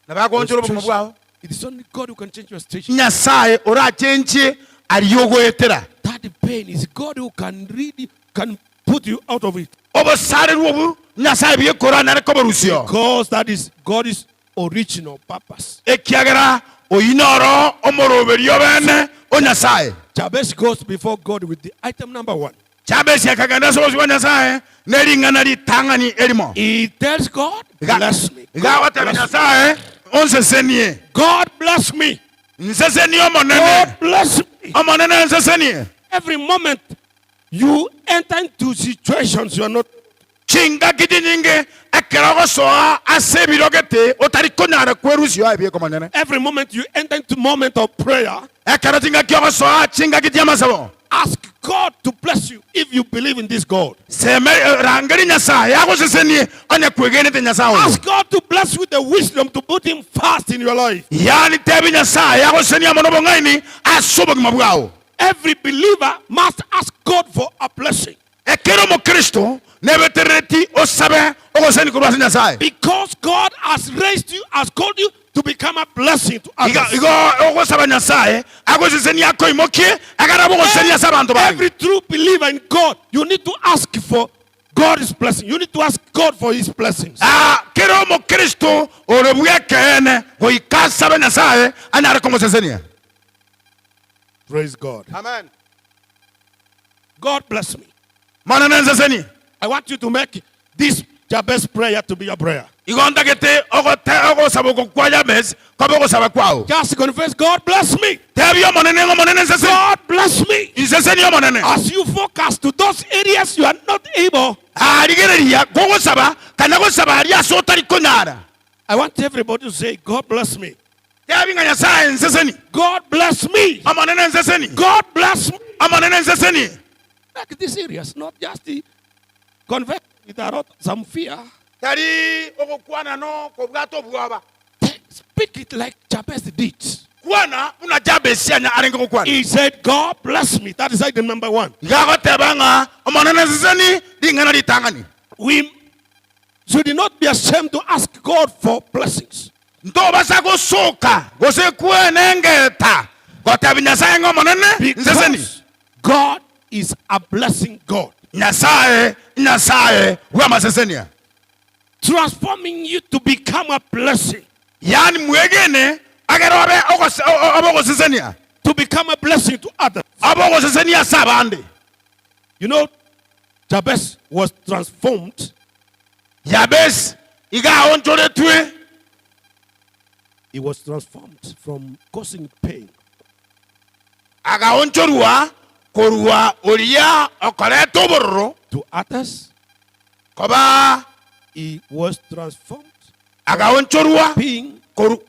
Nabo agoonchora Your obogima situation. bwao. It is only God who can change your situation. Nyasae orachenchie aria ogoetera. That pain is God who can really can put you out of it. Obosareru obwo Nyasae buya oranare koborusia. Because that is God's original purpose. Ekiagera oyio noro omoroberio obene o Nyasae. Jabez goes before God with the item number one. Jabesi akagenda ase obosio bwa Nyasae ne ring'ana ritang'ani erimo. He tells God, Iga- bless me. Iga God agotebia bless me. Nyasae, Onsesenie. God bless me. Nsesenie Omonene. God bless me. Omonene nsesenie. Every moment you enter into situations you are not Chingaki chinyinge ekero ogosoa ase ebiro gete otari konyara kwerusia oye bieka Omonene. Every moment you enter into moment of prayer, Ekero chingaki ogosoa chingaki chi'amasabo. ask God to bless you if you believe in this God. Seme, rangeria Nyasaye agosesenie onye kwegenete Nyasaye oyo. Ask God to bless you with the wisdom to put him first in your life. Yaani tebi Nyasaye agosesenie amo nobong'aini ase obogima bwao. Every believer must ask God for a blessing. Ekero omokristo nebeterereti osabe ogoseseni korwa ase Nyasaye. Because God has raised you, has called you to become a blessing to Iga others. igo ogosaba Nyasaye agosesenie akoimokie ekero abe ogosesenia ase abanto Every bange. true believer in God, you need to ask for God's blessing. You need to ask God for His blessings. Ah, kera omokristo ore bw'ekeene goika asabe Nyasae anyare komosesenia. Praise God. Amen. God bless me. Monene nsesenie. I want you to make this Jabez prayer to be your prayer. Igo ntagete ogote ogosaba oko kwa Jabez kobe ogosaba kwao. Just confess, God bless me. Tebia Omonene ng'a Omonene nsesenie. God bless me. Insesenie Omonene. As you focus to those areas you are not able. Ah, rigereria kogosaba kana gosaba aria ase otari konyara. I want everybody to say, God bless me. Tebi ng'a Nyasae nseseni. God bless me. Omonene nseseni. God bless me. Omonene nseseni. Make this serious, not just the confess without some fear. Tari ogokwana nokobwata obwoba. Speak it like Jabez did. Kwana buna Jabesi anya arenge gokwana. He said, God bless me. That is item number one. Iga agoteba ng'a Omonene nseseni ring'ana ritang'ani. We should not be ashamed to ask God for blessings. Ntobasa gosoka gose kwenengeta gotebia Nyasae ng'a Omonene nseseni. Because God is a blessing God. Nyasae, Nyasae bw'amasesenia. Transforming you to become a blessing. Yaani mwegene agere obe ogose- o- o- obe ogosesenia. To become a blessing to others. Obe ogosesenia ase abande. You know, Jabez was transformed. Yabesi iga aonchoretwe. He was transformed from causing pain. Agaonchorwa korwa oria okoreta obororo. To others. Koba. He was transformed. Agaonchorwa Being koru.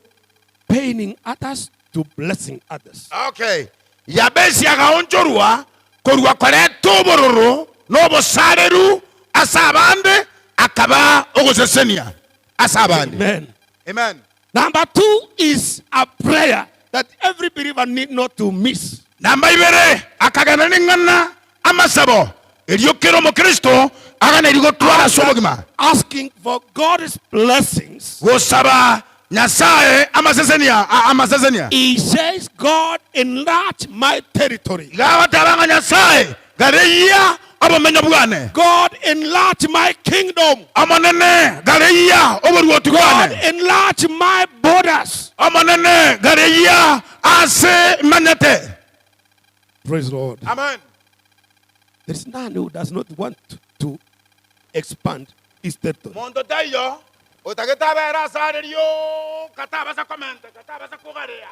Paining others to blessing others. Okay. Yabesi agaonchorwa korwa koreta obororo na obosareru ase abande, akaba ogosesenia ase abande. Amen. Amen. Number two is a prayer that every believer need not to miss. Namba ibere, akagenda ning'ana amasabo, erio kera omokristo aganeiri gotwara ase obogima. Asking for God's blessings. Gosaba Nyasae amasesenia, amasesenia. He says, God enlarge my territory. Iga agoteba ng'a Nyasae gareyia obomenyo bwane. God enlarge my kingdom. Omonene gareyia oboruoti God bwane. enlarge my borders. Omonene gareyia aase manyete. Praise the Lord. Amen. There is none who does not want to expand his territory. Monto taiyo otagete abere asare rioka tabasa komenteka, tabasa kogarea.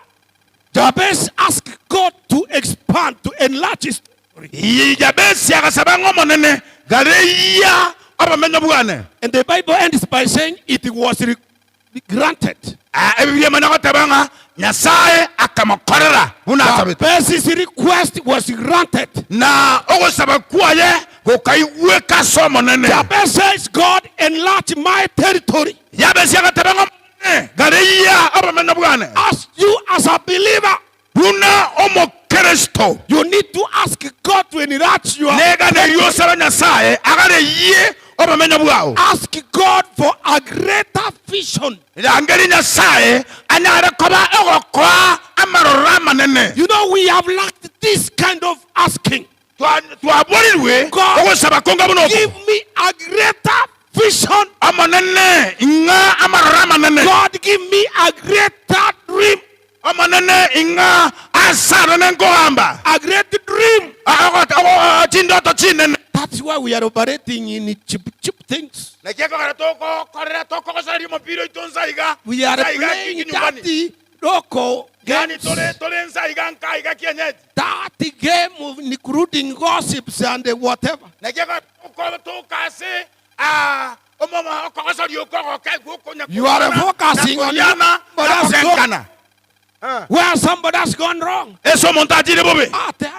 Jabez asked God to expand, to enlarge his territory. Jabesi agasaba ng'a Omonene gareyia obomenyo bwane. And the Bible ends by saying it was granted. Ebibilia emanya goteba ng'a Nyasae akamokorera buna asabete. Jabez's request was granted. Na ogosaba kwaye gokaigweka ase Omonene. Jabez says, God enlarge my territory. Yabesi agateba ng'a Omonene, gareyia obomenyo bwane. As you as a believer, Buna Omokeresto, you need to ask God to enlarge your neganerie osabe Nyasae agareyie obomenyo bwao. Ask God for a greater vision. Rangeria Nyasae anyare koba ogokoa amaroro amanene. You know we have lacked this kind of asking. Twaborirwe God, ogosaba konga buna oko. Give me a greater vision. Omonene, ing'a amaroro amanene. God, give me a greater dream. Omonene, ing'a ase anene nkogamba. A great dream. Chindoto chinene. That's why we are operating in cheap, cheap things. Naki ekogera togokorera tokogosoreria omopira oito nsa iga. We are nsa iga playing kinyumbani. that local Yani games. tore tore nsa iga nka iga kienyeji. That game of including gossips and whatever. Naki ekogera toko tokase ah omoma okogosoria okogoka gokonya You are focusing on na somebody has kosenkana. gone, where somebody has gone wrong. Ase omonto achire bobe. Ah, te-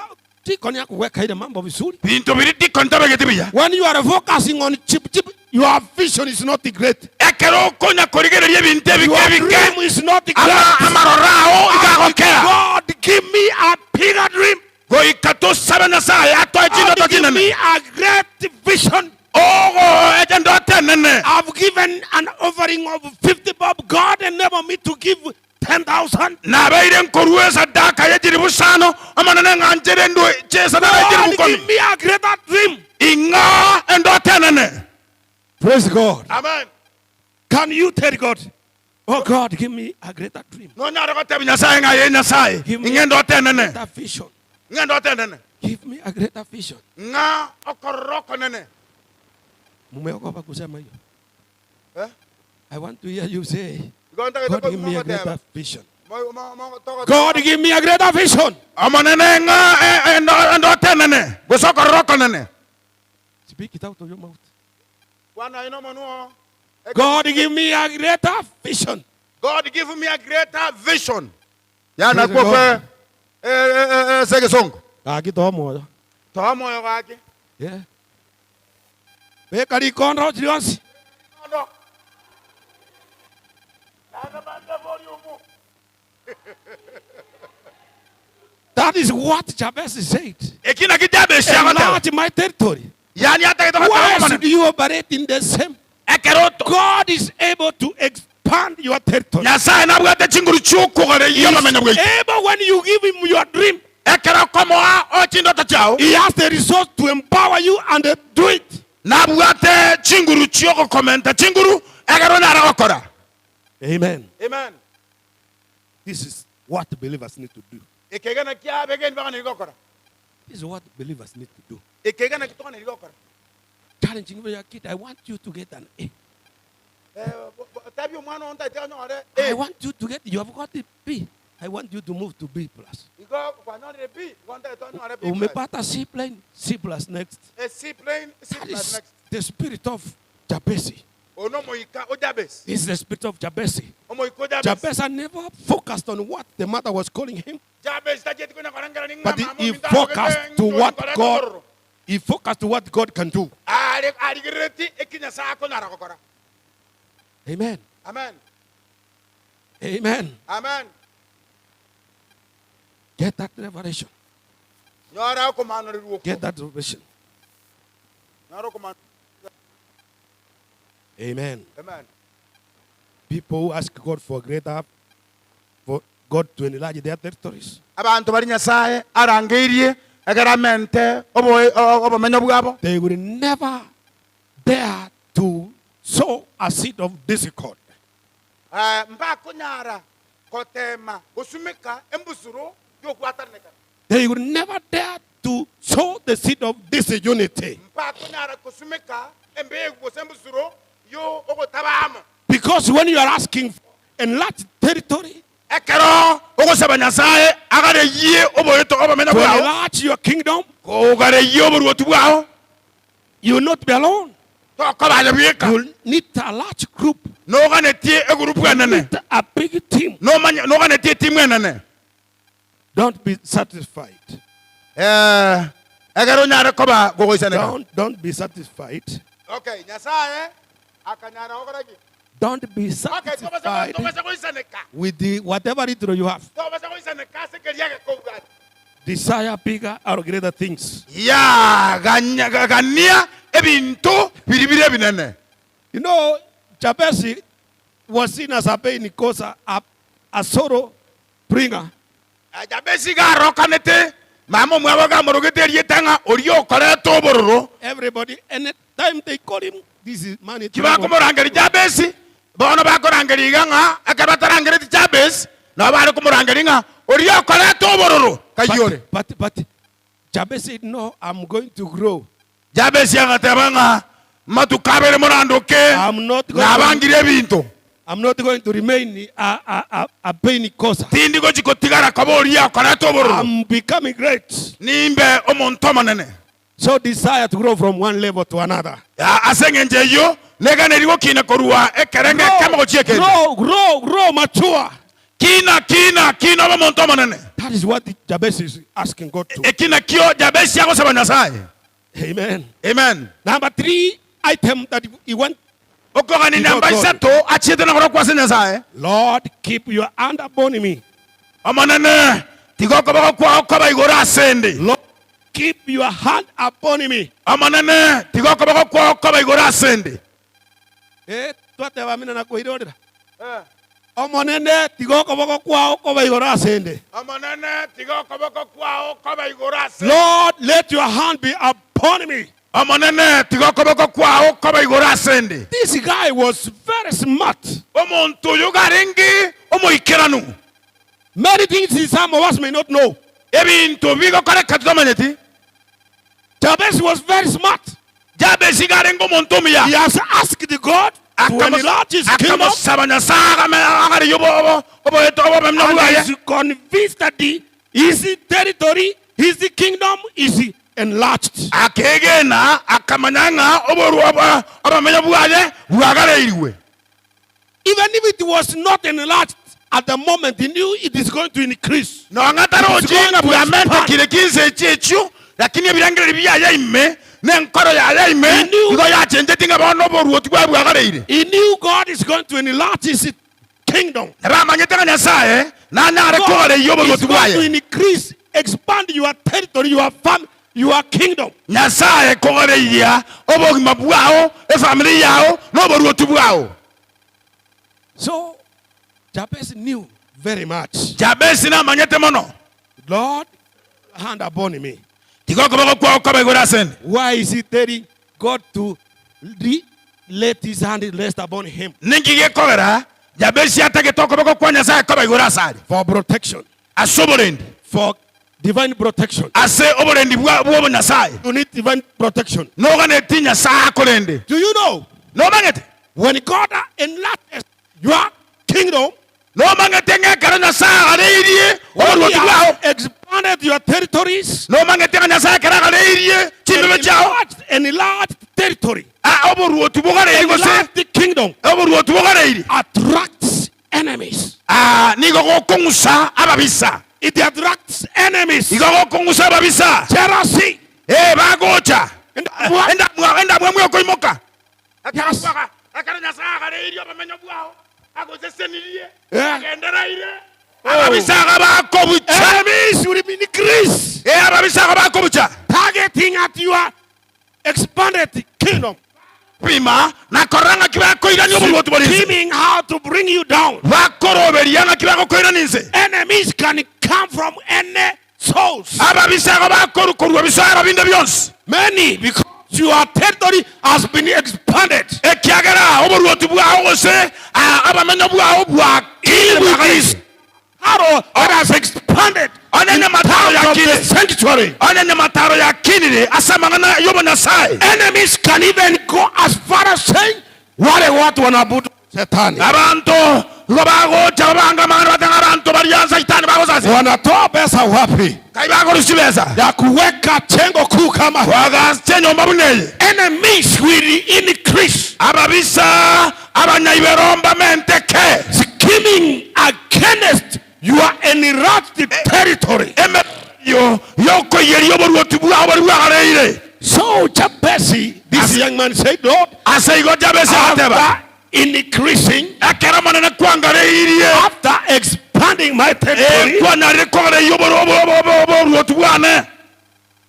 Deacon yakuweka ile mambo vizuri. Binto biri deacon tabegeti buya. When you are focusing on chip chip, your vision is not great. Ekero okonya korigereria ebinto ebike Your ebike, dream is not great. ama amaroro ao igagokea. God give me a bigger dream. Goika tosabe Nyasaye atoe chindoto God give chinene. me a great vision. Ogo eche ndoto enene. I've given an offering of 50 bob. God enable me to give 10,000. Nabeire nkorua. esadaka ye chilifu isano, Omonene ng'anchere ndue chisadaka ye chilifu God, ikomi. give me a greater dream. Ing'a endoto enene. Praise God. Amen. Can you tell God, oh God, give me a greater dream. Nonyare gotebia Nyasaye ng'a aye Nyasaye, Give me ing'a endoto enene. greater vision. Ng'a endoto enene. Give me a greater vision. Ng'a okorora okonene. Mumeogopa kusema hiyo. Eh? I want to hear you say, Igo ntagete God give koigwa me a mogoteba. greater vision. Mo- mo- mo- togoteba. God give me a greater vision. Omonene ng'a e- endo- endoto enene, gose okorora okonene. Speak it out of your mouth. Kwana aye nomonwa oo. God give me a greater vision. God give me a greater vision. Yana Praise kwo God. kwe ase egesongo. Gaki toa omoyo. Toa omoyo gaki. Yeah. Beka rikondo rionsi. Rikondo. Naende mande volume. That is what Jabez said. Eki naki Jabez agoteba. Enlarge my territory. Yani atagete goteba Why Omonene. should you operate in the same? Ekero to- God is able to expand your territory. Nyasaye nabwate chinguru chi'okogoreria obomenyo bwaito. Able when you give him your dream, Ekero okomoa o chindoto chiao, he has the resource to empower you and do it. nabwate chinguru chi'ogokomenta chinguru ekero onyare gokora. Amen. Amen. This is what believers need to do. Ekegena kia abegeni baganeri gokora. This is what believers need to do. Ekegena ki toganeri gokora. Challenging your kid, I want you to get an A. Eh, tebia omwana oo ntaete onyore I A. want you to get, you have got a B. I want you to move to B plus. Igo kwanyorire B, igo ntaete onyore B plus. Umepata C plane, C plus next. A C plane, C That plus is next. the spirit of Jabez. Ono omoika o Jabez. This is the spirit of Jabez. Omoika o Jabez. Jabez had never focused on what the mother was calling him. Jabez tacheti konya korangerani ng'a But he, mama he ominto focused arogete to ng'o what onkore God kororo. he focused to what God can do. Are arigerereti eki Nyasaye akonyara gokora. Amen. Amen. Amen. Amen. Get that revelation. Nyora okomanorerwa okwo. Get that revelation. Nyora okoman Amen. Amen. People who ask God for greater, for God to enlarge their territories. Abanto baria Nyasaye arangeirie ekero amente oboe- o- obomenyo bwabo. They will never dare to sow a seed of discord. Eh, mbakonyara gotema gosumeka embusuro y'okwatananekana. They will never dare to sow the seed of disunity. Mbakonyara gosumeka embegu gose embusuro yo ogotaba amo. Because when you are asking for enlarged territory, Ekero ogosaba Nyasaye agareyie oboeto obomenyo to bwao, enlarge your kingdom, kogareyie oboruoti bwao, you will not be alone. tokoba aye bweka. You need a large group. Noganetie egurupu You enene. need a big team. Nomanye noganetie etimu enene. Don't be satisfied. Eh, ekero onyare koba gogoisaneka. Don't, don't be satisfied. Okay, Nyasaye akanyara gokora ki? Don't be Okay, tobasa satisfied tobasa goisaneka. with the whatever little you have. Tobasa goisaneka ase keria gekobwate. Desire bigger or greater things. Ya, ganya, gania ebinto biri bire ebinene. You know, Jabez was seen as a pain causer, a, a sorrow bringer. Jabez iga arokanete, mama omwabo iga amorogete erieta ng'a oria okoreta obororo. Everybody, anytime they call him, this is money. trouble. Kibakomorangeria Jabez, bono bakorangeria iga ng'a ekero batarangereti Jabez, nabo bare komorangeria ng'a oria okoreta obororo kayio ore. But, but, but Jabez said, no, I'm going to grow. Jabez agateba ng'a matuko abere morandoke, I'm not going to, nabangire ebinto. I'm not going to remain a, a, a, a pain causer. Tindi gochi kotigara koba oria okoreta obororo. I'm becoming great. Nimbe omonto omonene. So desire to grow from one level to another. Ase engencho eyio neganeiri gokina korwa ekerengo ekemo gochia ekende. Grow, grow, grow, mature. Kina, kina, kina obe omonto omonene. That is what Jabez is asking God to. Eki nakio Jabesi agosaba Nyasaye. Amen. Amen. Number three item that he went. Okogania namba isato achiete na korokwa ase Nyasaye. Lord, keep your hand upon me. Omonene, tiga okoboko kwao koba igoro asende. Lord, keep your hand upon me. Omonene, tiga okoboko kwao koba igoro asende. Eh, twateba amina na koirorera. Omonene, tiga okoboko kwao kobe igoro asende. Omonene, tiga okoboko kwao kobe igoro ase. Lord, let your hand be upon me. Omonene, tiga okoboko kwao kobe igoro asende. This guy was very smart. Omonto oyo iga arenge omoikeranu. Many things some of us may not know. Ebinto bigokoreka totamanyeti. Jabez was very smart. Jabesi iga arenge omonto omuya. He has asked God to enlarge his kingdom. Akamosaba Nyasae agarie oboeto obobemia And bwaye. is convinced that his territory, his kingdom is enlarged. Akegena akamanya ng'a obomenyo bwaye bwagareirwe. Even if it was not enlarged at the moment, he knew it is going to increase. Nonya tarochi ng'a bwamentekire chinsa echi echio, lakini ebirengererio biaye ime, na enkoro yaye ime, igo yachenchetie ng'a bono oboruoti bwaye bwagareire. He knew God is going to enlarge his kingdom. Nabo amanyete ng'a Nyasae nanyare God kogareia is oboruoti going to bwaye. increase, expand your territory, your family, your kingdom. Nyasae kogareia obogima bwao, efamiri yao, na oboruoti bwao. So Jabez knew very much. Jabesi namanyete mono. Lord, hand upon me. Tiga okoboko kwao kobe igoro asende. Why is he telling God to re, let his hand rest upon him? Ninki gekogera Jabesi atagete okoboko kwa Nyasae kobe igoro asare? For protection. Ase oborendi. For divine protection. Ase oborendi bwa bw'obonyasae. You need divine protection. Noganeti Nyasae akorende. Do you know? Nomanyete? When God enlarges your kingdom, Nomanyete ng'a ekero Nyasae agareirie when he oboruoti has bwao, expanded your territories, nomanyete ng'a Nyasae ekero agareirie chimbibe chiao, enlarged, enlarged territory, ah, oboruoti bogareirie gose enlarged the kingdom oboruoti bogareirie, attracts enemies. ah, nigo gokong'usa ababisa. It attracts enemies. Igo gokong'usa ababisa. Jealousy. Eh, bagocha. Endamwa- Endamwa endamwamu ekoimoka. Yes. Ekero Nyasae agareirie obomenyo bwao, agosesenirie, Eh. agendereire, ababisa iga bakobucha. Enemies will increase. Eh, ababisa iga bakobucha. Targeting at your expanded kingdom. Pima na korora ng'aki bakoirania oboruoti bore inse. Scheming how to bring you down. Bakoroberia ng'aki bagokoirania inse. Enemies can come from any source. Ababisa igo bakorwa korwa bisoero binde bionsi. Many because your territory has been expanded. Ekiagera oboruoti bwao gose abamenyo bwao bwakire With bwagareire. this arrow that has expanded Onye in nyamataro terms of the yakire sanctuary. onye nyamataro yakinire ase amang'ana y'obonyasae. Enemies can even go as far as saying wale watu wanaabudu Shetani. Abanto igo bagocha babange amang'ana bate ng'a abanto baria Saitani bagosasima. Wanatoa pesa wapi Kai bakorusia chibesa ya kuweka jengo kuu kama hii? koagacha enyomba buna eye? Enemies will increase. Ababisa abanyaibero mbamenteke. Scheming against your enlarged territory. Emeroberio y'okoiyeria oboruoti bwao boria bwagareire. So Jabez, this young man said, Lord, Ase igo Jabesi agateba, after increasing, Ekero Omonene kwangareirie, after expanding my territory, kwanyarire kogareia oboruoti bwane,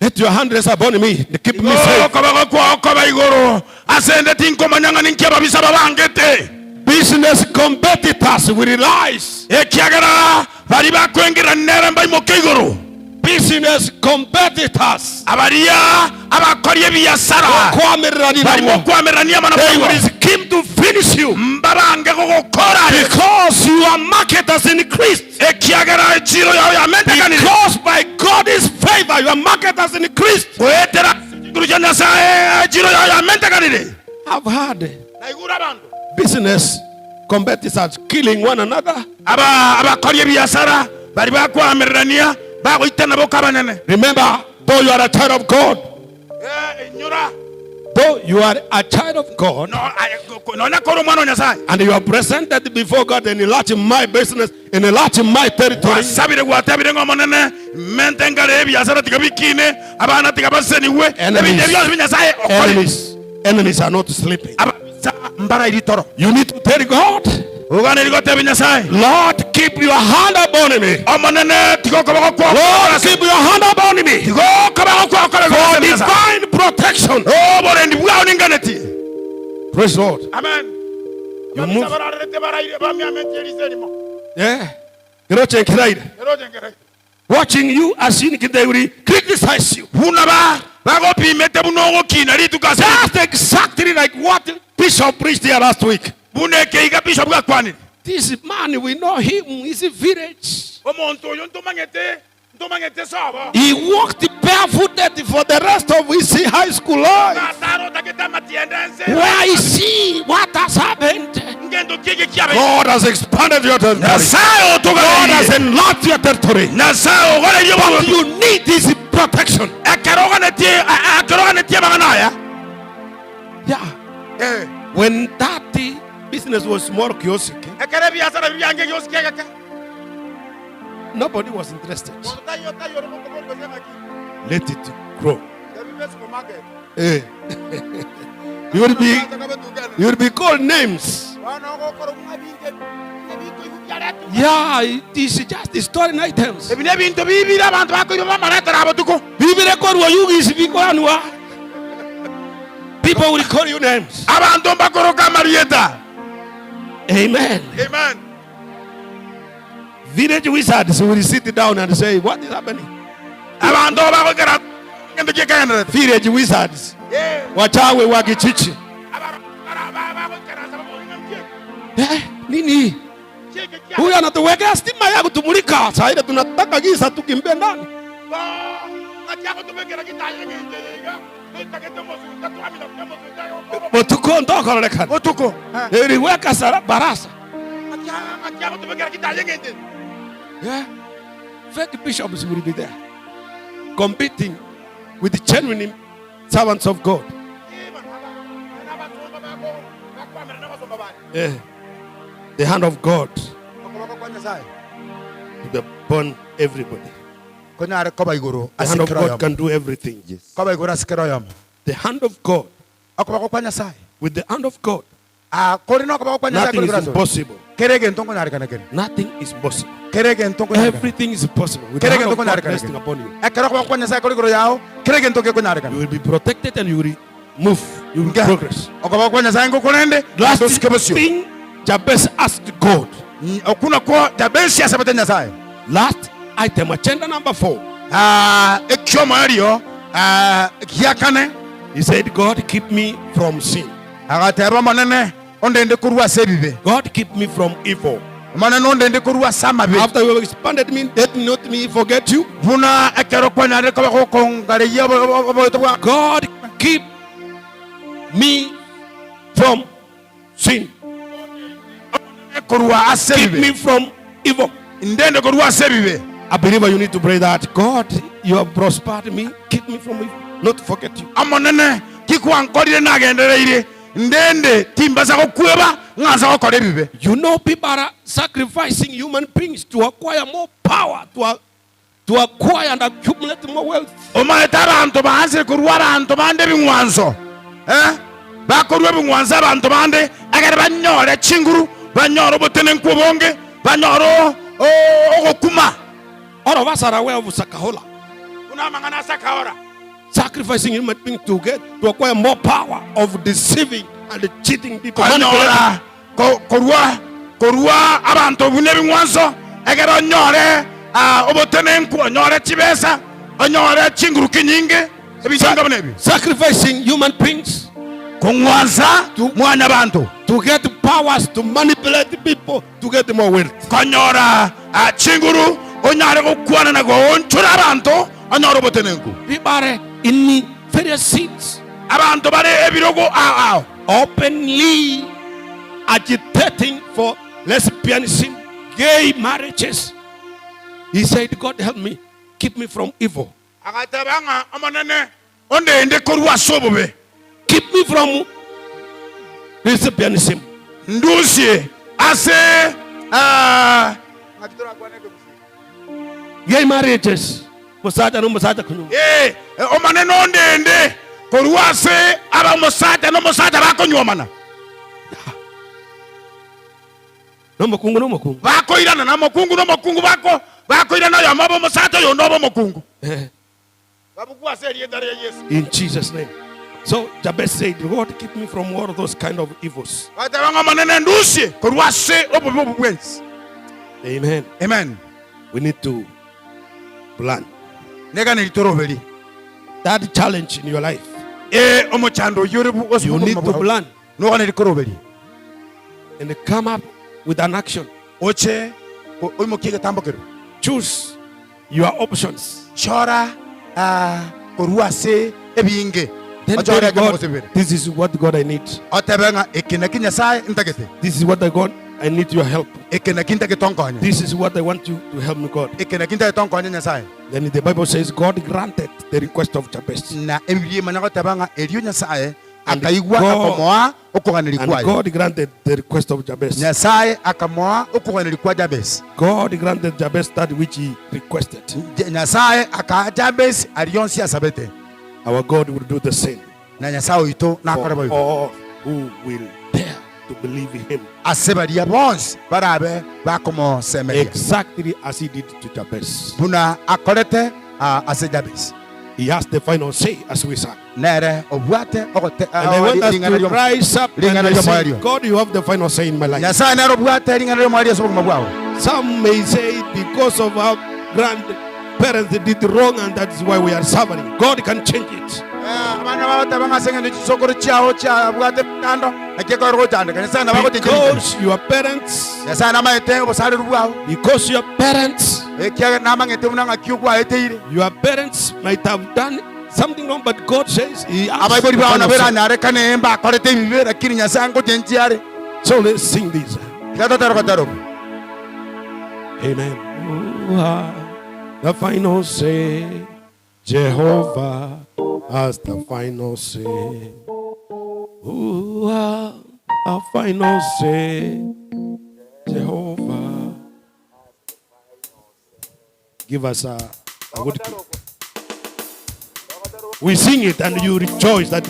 let your hand rest upon me and keep me safe. okoboko kwao kobe igoro ase 'nde, tinkomanya ng'a ninki ababisa babangete. Business competitors will rise. Ekiagera baria bakwengererania nere mbaimoke igoro. Business competitors. Abaria abakori ebiasara Okwamererania bari nabwo. mokwamererania amo They nabarabwo will scheme to finish you. mbabange gogokora aye. Because your market has increased. Ekiagera echiro yao yamentekanire. Because by God's favor your market has increased. Goetera ase chinguru chia Nyasae echiro yao yamentekanire. I've heard Naigure abanto business competitors killing one another. Aba abakori ebiasara baria bakwamererania bagoitana boka abanyene. Remember, though you are a child of God, Eh, inyora though you are a child of God, no, aye, ko- ko- nonya kore omwana o Nyasaye and you are presented before God and enlarge my business, enlarge my territory, gwasabire gwatebire ng'a Omonene mente nkare ebiasara tiga bikine abana tiga basenigwe Enemies. ebinto ebionsi bia Nyasaye okorire enemies, enemies are not sleeping. Ababisa mbarairi toro. You need to tell God, Oganeri gotebia Nyasae. Lord, keep your hand upon me. Omonene, tiga okoboko kwao Lord, keep your hand upon me. Tiga okoboko kwao kore For igoro ase Nyasae. divine protection. Oborendi bwao ninganetie. Praise Lord. Amen. You move. Bararerete baraire bamiametie eriso erimo. Eh. Keroche nkeraire. Keroche nkeraire. Watching you as in they will criticize you. Buna ba bagopimete buna ogokina rituko ase rituko. Just exactly like what Bishop preached here last week. Buna ekeiga Bishop gakwanire. This man we know him, his village. Omonto oyo ntomanyete, ntomanyete sobo. He walked barefooted for the rest of his high school life. Natara otagete amatienda ense. Where is he? What has happened? Ngento ki eke kiabeire? God has expanded your territory. Nyasaye God has otogareirie. enlarged your territory. Nyasaye ogoreirie But oborwoti. you need this protection. Ekero oganetie a- a- ekero oganetie amang'ana aya. Yeah. Eh. When that business was small kiosk, Ekero ebiasara ebi biange giosi kiegeke. nobody was interested. Monto taiyo taiyo ore gokobori gose ng'aki. Let it grow. Ebibe supermarket. Eh. You will be you will be called names. Yeah, it is just stolen items. Ebi nebinto bibire abanto bakoiba bamaretera abotuko. Bibire korwa yugisi bikoranwa. People will call you names. Abanto mbakoroka amarieta. Amen. Amen. Village wizards will sit down and say, What is happening? Abanto bagokera gento kiekagenderete. Village wizards. Wachawi wa kichichi. Eh, nini? Huyu anatuwekea stima ya kutumulika. Saa ile tunataka giza tukimbie ndani. Botuko ntokorekana. Botuko. Iliweka sara barasa. Yeah. Fake bishops will be there competing with the genuine servants of God. Yeah. The hand of God to be upon everybody. Konyare koba igoro The hand of ase kera God oyomo. can do everything. Koba igoro ase kera oyomo. The hand of God. Okoboko kwa Nyasaye. With the hand of God. Ah, kore nokoboko kwa Nyasaye Nothing kore is igoro ase ore. impossible. Kera egento nkonyarekana kere. Nothing is impossible. Kera egento nkonyarekana. Everything is possible. With the Kera hand egento of God nkonyarekana resting kere. upon you. Ekero okoboko kwa Nyasaye kore igoro yao, kera egento gekonyarekana. You will be protected and you will move. You will Nga. progress. Okoboko kwa Nyasaye ngokorende, Last tosuke bosio. thing Jabez asked God. Okwo nakwo Jabesi asabete Nyasaye. Last item, agenda number 4. Ah, ekiomoerio ah, gia kane. He said, God keep me from sin. Agateba Omonene, ondende korwa ase ebibe. God keep me from evil. Omonene ondende korwa ase amabe. After you have expanded me, let not me forget you. Buna ekero kwanyarire koba gokongareria oboito bwa. God keep me from sin. Korwa ase Keep ebibe. me from evil. Ndende korwa ase ebibe. I believe you need to pray that God, you have prospered me, keep me from evil, not forget you. Omonene, ki kwankorire nagendereire, ndende timbasa gokweba ng'a nsa gokora ebibe. You know people are sacrificing human beings to acquire more power, to, to acquire and accumulate more wealth. Omanyete abanto baansire korua abanto bande ebing'wanso, eh, bakorua ebing'wanso abanto bande, ekero banyore chinguru, banyore obotenenku obonge, banyore ogokuma. All of us are aware of Sakahola. Buna amang'ana a Sakaora. Sacrificing human being to get to acquire more power of deceiving and cheating people. Konyora korua korua abanto buna ebing'wanso, ekero onyore obotenenku, onyore chibesa, onyore chinguru chinyinge, ebinto buna ebi. Sacrificing human beings. Kong'wansa mwanyabanto. To get powers to manipulate people to get more wealth. Konyora chinguru onyare gokwana na goonchora abanto onyore obotenenku. People are in various seats. Abanto bare ebirogo ao ao. Openly agitating for lesbianism, gay marriages. He said, God help me, keep me from evil. Agateba ng'a Omonene ondende korwa ase obobe. Keep me from lesbianism. Ndusie ase Gay marriages. Mosacha na omosacha konyuma. Ee, Omonene ondende korwa ase abamosacha na omosacha bakonyuomana. Nomokungu na omokungu. Bakoirana na omokungu na omokungu bako bakoirana oyomo obe omosacha oyonde obe omokungu. Eh. Babugwe ase erieta ria Yeso. In Jesus name. So Jabez said, Lord, keep me from all those kind of evils. Agateba ng'a Omonene ndusie korwa ase obobe obo bwensi. Amen. Amen. We need to plan. Neganeri toroberie. That challenge in your life. Ee, omochando oyio ore ase You need obogima to bwao plan noganeri koroberie. and come up with an action. Oche oimokie egetambokero. Choose your options. Chora korwa ase ebinge, Then ochore tell ekemo God, gose bibere. this is what God I need. Otebe ng'a eke naki Nyasae ntagete, This is what I God I need your help. eke naki ntagete onkonye, This is what I want you to help me God. eke naki ntagete onkonye Nyasae. Then the Bible says God granted the request of Jabez. Na Ebibilia emanya goteba ng'a erio Nyasae And akaigwa na God, komoa okoganeria and kwaye. God granted the request of Jabez. Nyasae akamoa okoganeria kwa Jabez. God granted Jabez that which he requested. Nyasae akaa Jabez aria onsi asabete. Our God will do the same Na Nyasae oito nakore for boigo all who will dare to believe him. ase baria bonsi barabe bakomosemeria, Exactly as he did to Jabez. buna akorete ase Jabez. He has the final say as we sang. Nere obwate ogote And I want us ring'ana to riomo- rise up ring'ana and say, riomoerio. God, you have the final say in my life. Nyasaye nere obwate ring'ana riomoerio ase obogima bwao. Some may say because of our grandparents did wrong and that is why we are suffering. God can change it. Eh, abana bagoteba ng'a ase eng'encho chisokoro chiao chiabwate emechando, naki ekero gochandeka. Nyasaye nabo agochencheria enchera. Because your parents, Nyasaye namaete obosareru bwao, because your parents, ekiagera namang'ete buna ng'aki ogwaeteire. your parents might have done something wrong, but God says he has Abaibori the bao final nabo say. eranyarekane mbakorete ebibe, lakini Nyasaye ngochenchia are. So let's sing this. Tiga totere gotera oko. Amen. You are the final say. Jehovah has the final say. Who are the final say? Jehovah. Give us a good key. We sing it and you rejoice that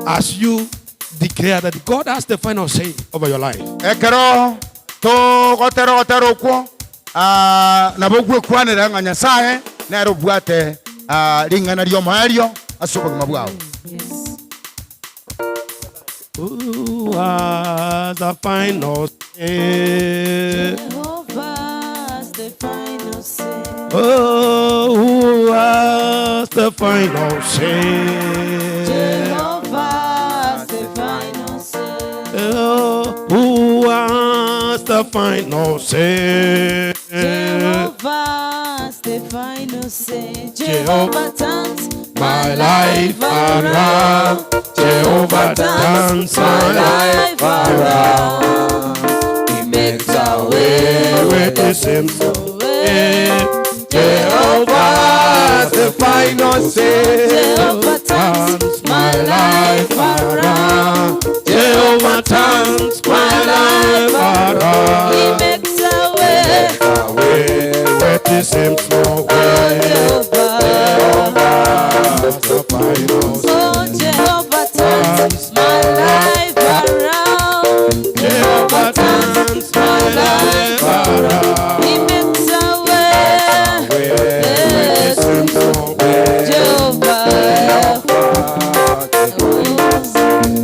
as you declare that God has the final say over your life. Ekero togotera ogotera okwo, ah, nabo ogwekwanera ng'a Nyasae nere obwate ah, ring'ana ri'omoerio ase obogima bwao. Who has the final say? Jehovah has the final say. Oh, who has the final say? Jehovah has the final say. Oh, who has the final say? Jehovah has the final say. Jehovah turns My life around. Jehovah turns my life around. He makes a way Where there seems no way. Jehovah, the final say. Jehovah turns my life around. Jehovah turns my life around. He makes a way. Way where there seems no Oh, way. Jehovah. The final say. Oh, Jehovah turns my life around. Jehovah turns my life around. He makes a way. Where there seems no way. Jehovah.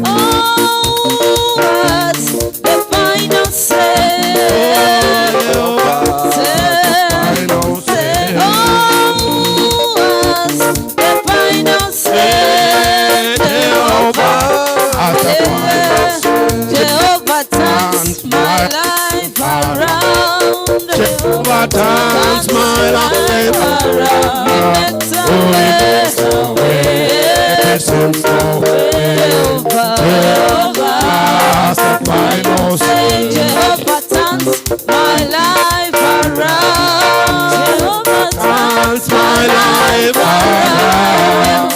Oh, what's the final say? Say, Final say, say. oh, what's the final say? Jehovah has the final say. Jehovah turns my life around. Jehovah turns my life around. He makes a way. Where there seems no way. Jehovah, Jehovah. Has the final say. Jehovah turns my life around. Jehovah turns Turns my life around.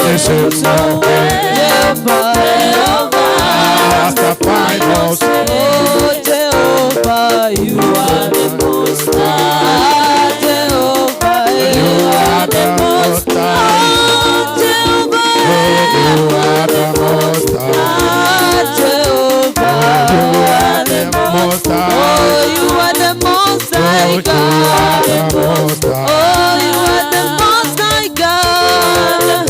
There seems no way. Jehovah, Jehovah. Has the final say. Oh, Jehovah, you are the most high. Jehovah, you are the most high. Jehovah, You are the most high. Jehovah, you are the Most high. Oh, you are the most high You are God. the most high. Oh, you are the most high God.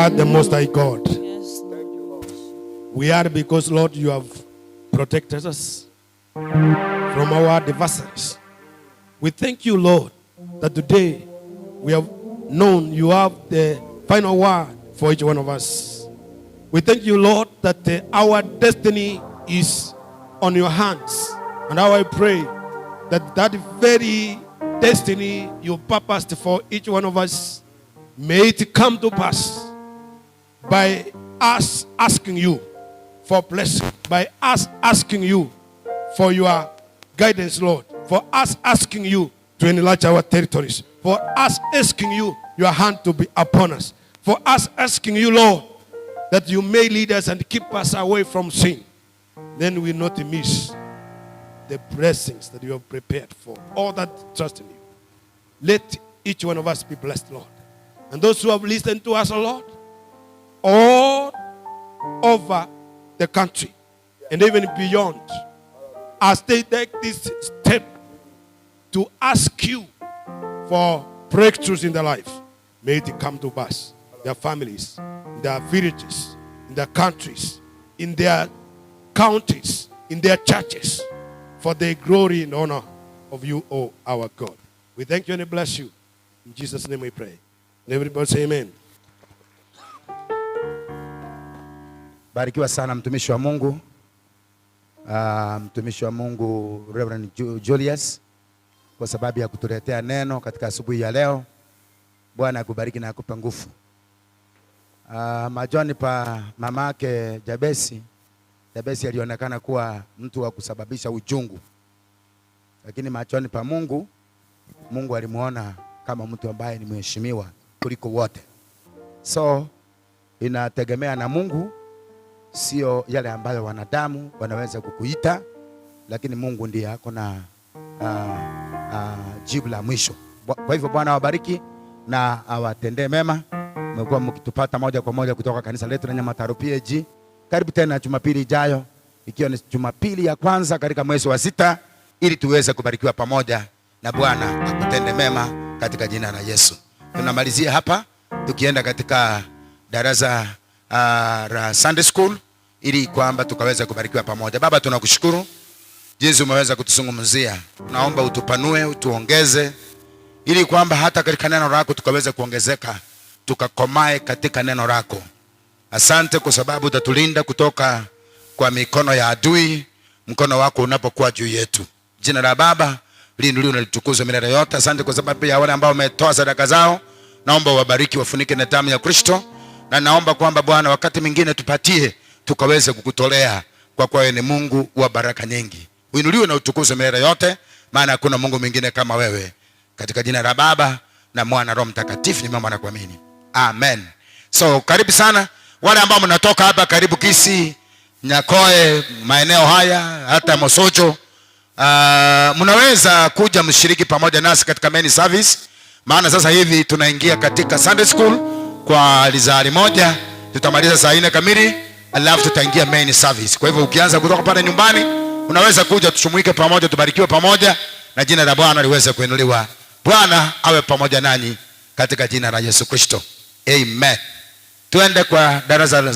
are the Most High God. We are because, Lord, you have protected us from our adversaries. We thank you, Lord, that today we have known you have the final word for each one of us. We thank you, Lord, that uh, our destiny is on your hands. And how I pray that that very destiny you purposed for each one of us, may it come to pass by us asking you for blessing, by us asking you for your guidance, Lord, for us asking you to enlarge our territories, for us asking you your hand to be upon us, for us asking you, Lord, that you may lead us and keep us away from sin. Then we not miss the blessings that you have prepared for all that trust in you. Let each one of us be blessed, Lord. And those who have listened to us, Lord, all over the country and even beyond, as they take this step to ask you for breakthroughs in their life, may it come to pass. Their families, in their villages, in their countries, in their counties, in their churches, for the glory and honor of you, O our God. We thank you and bless you. In Jesus' name we pray. And everybody say amen. Barikiwa sana mtumishi wa Mungu. Uh, mtumishi wa Mungu Reverend Julius kwa sababu ya kutuletea neno katika asubuhi ya leo. Bwana akubariki na akupe nguvu. Uh, majoni pa mamake Jabesi, Jabesi alionekana kuwa mtu wa kusababisha uchungu, lakini machoni pa Mungu, Mungu alimuona kama mtu ambaye ni mheshimiwa kuliko wote. So inategemea na Mungu, sio yale ambayo wanadamu wanaweza kukuita, lakini Mungu ndiye ako na uh, uh, jibu la mwisho. Kwa hivyo Bwana awabariki na awatendee mema. Mmekuwa mkitupata moja kwa moja kutoka kanisa letu la Nyamataro PAG. Karibu tena Jumapili ijayo, ikiwa ni Jumapili ya kwanza katika mwezi wa sita, ili tuweze kubarikiwa pamoja na Bwana akutende mema katika jina la Yesu. Tunamalizia hapa tukienda katika darasa uh, la Sunday School ili kwamba tukaweza kubarikiwa pamoja. Baba, tunakushukuru jinsi umeweza kutuzungumzia. Naomba utupanue, utuongeze ili kwamba hata katika neno lako tukaweza kuongezeka, tukakomae katika neno lako. Asante kwa sababu utatulinda kutoka kwa mikono ya adui, mkono wako unapokuwa juu yetu. Jina la Baba liinuliwe na litukuzwe milele yote. Asante kwa sababu ya wale ambao wametoa sadaka zao, naomba wabariki, wafunike na damu ya Kristo, na naomba kwamba Bwana, wakati mwingine tupatie tukaweze kukutolea, kwa kuwa wewe ni Mungu wa baraka nyingi. Uinuliwe na utukuzwe milele yote, maana hakuna Mungu mwingine kama wewe. Katika jina la Baba na Mwana Roho Mtakatifu nimeomba na kuamini, amen. So karibu sana wale ambao mnatoka hapa karibu Kisii, Nyakoe, maeneo haya hata Mosocho, uh, mnaweza kuja mshiriki pamoja nasi katika main service, maana sasa hivi tunaingia katika Sunday school kwa lizari moja, tutamaliza saa nne kamili, alafu tutaingia main service. Kwa hivyo ukianza kutoka pale nyumbani unaweza kuja tushumuike pamoja, tubarikiwe pamoja na jina la Bwana liweze kuinuliwa. Bwana awe pamoja nanyi katika jina la Yesu Kristo, amen. Tuende kwa darasa la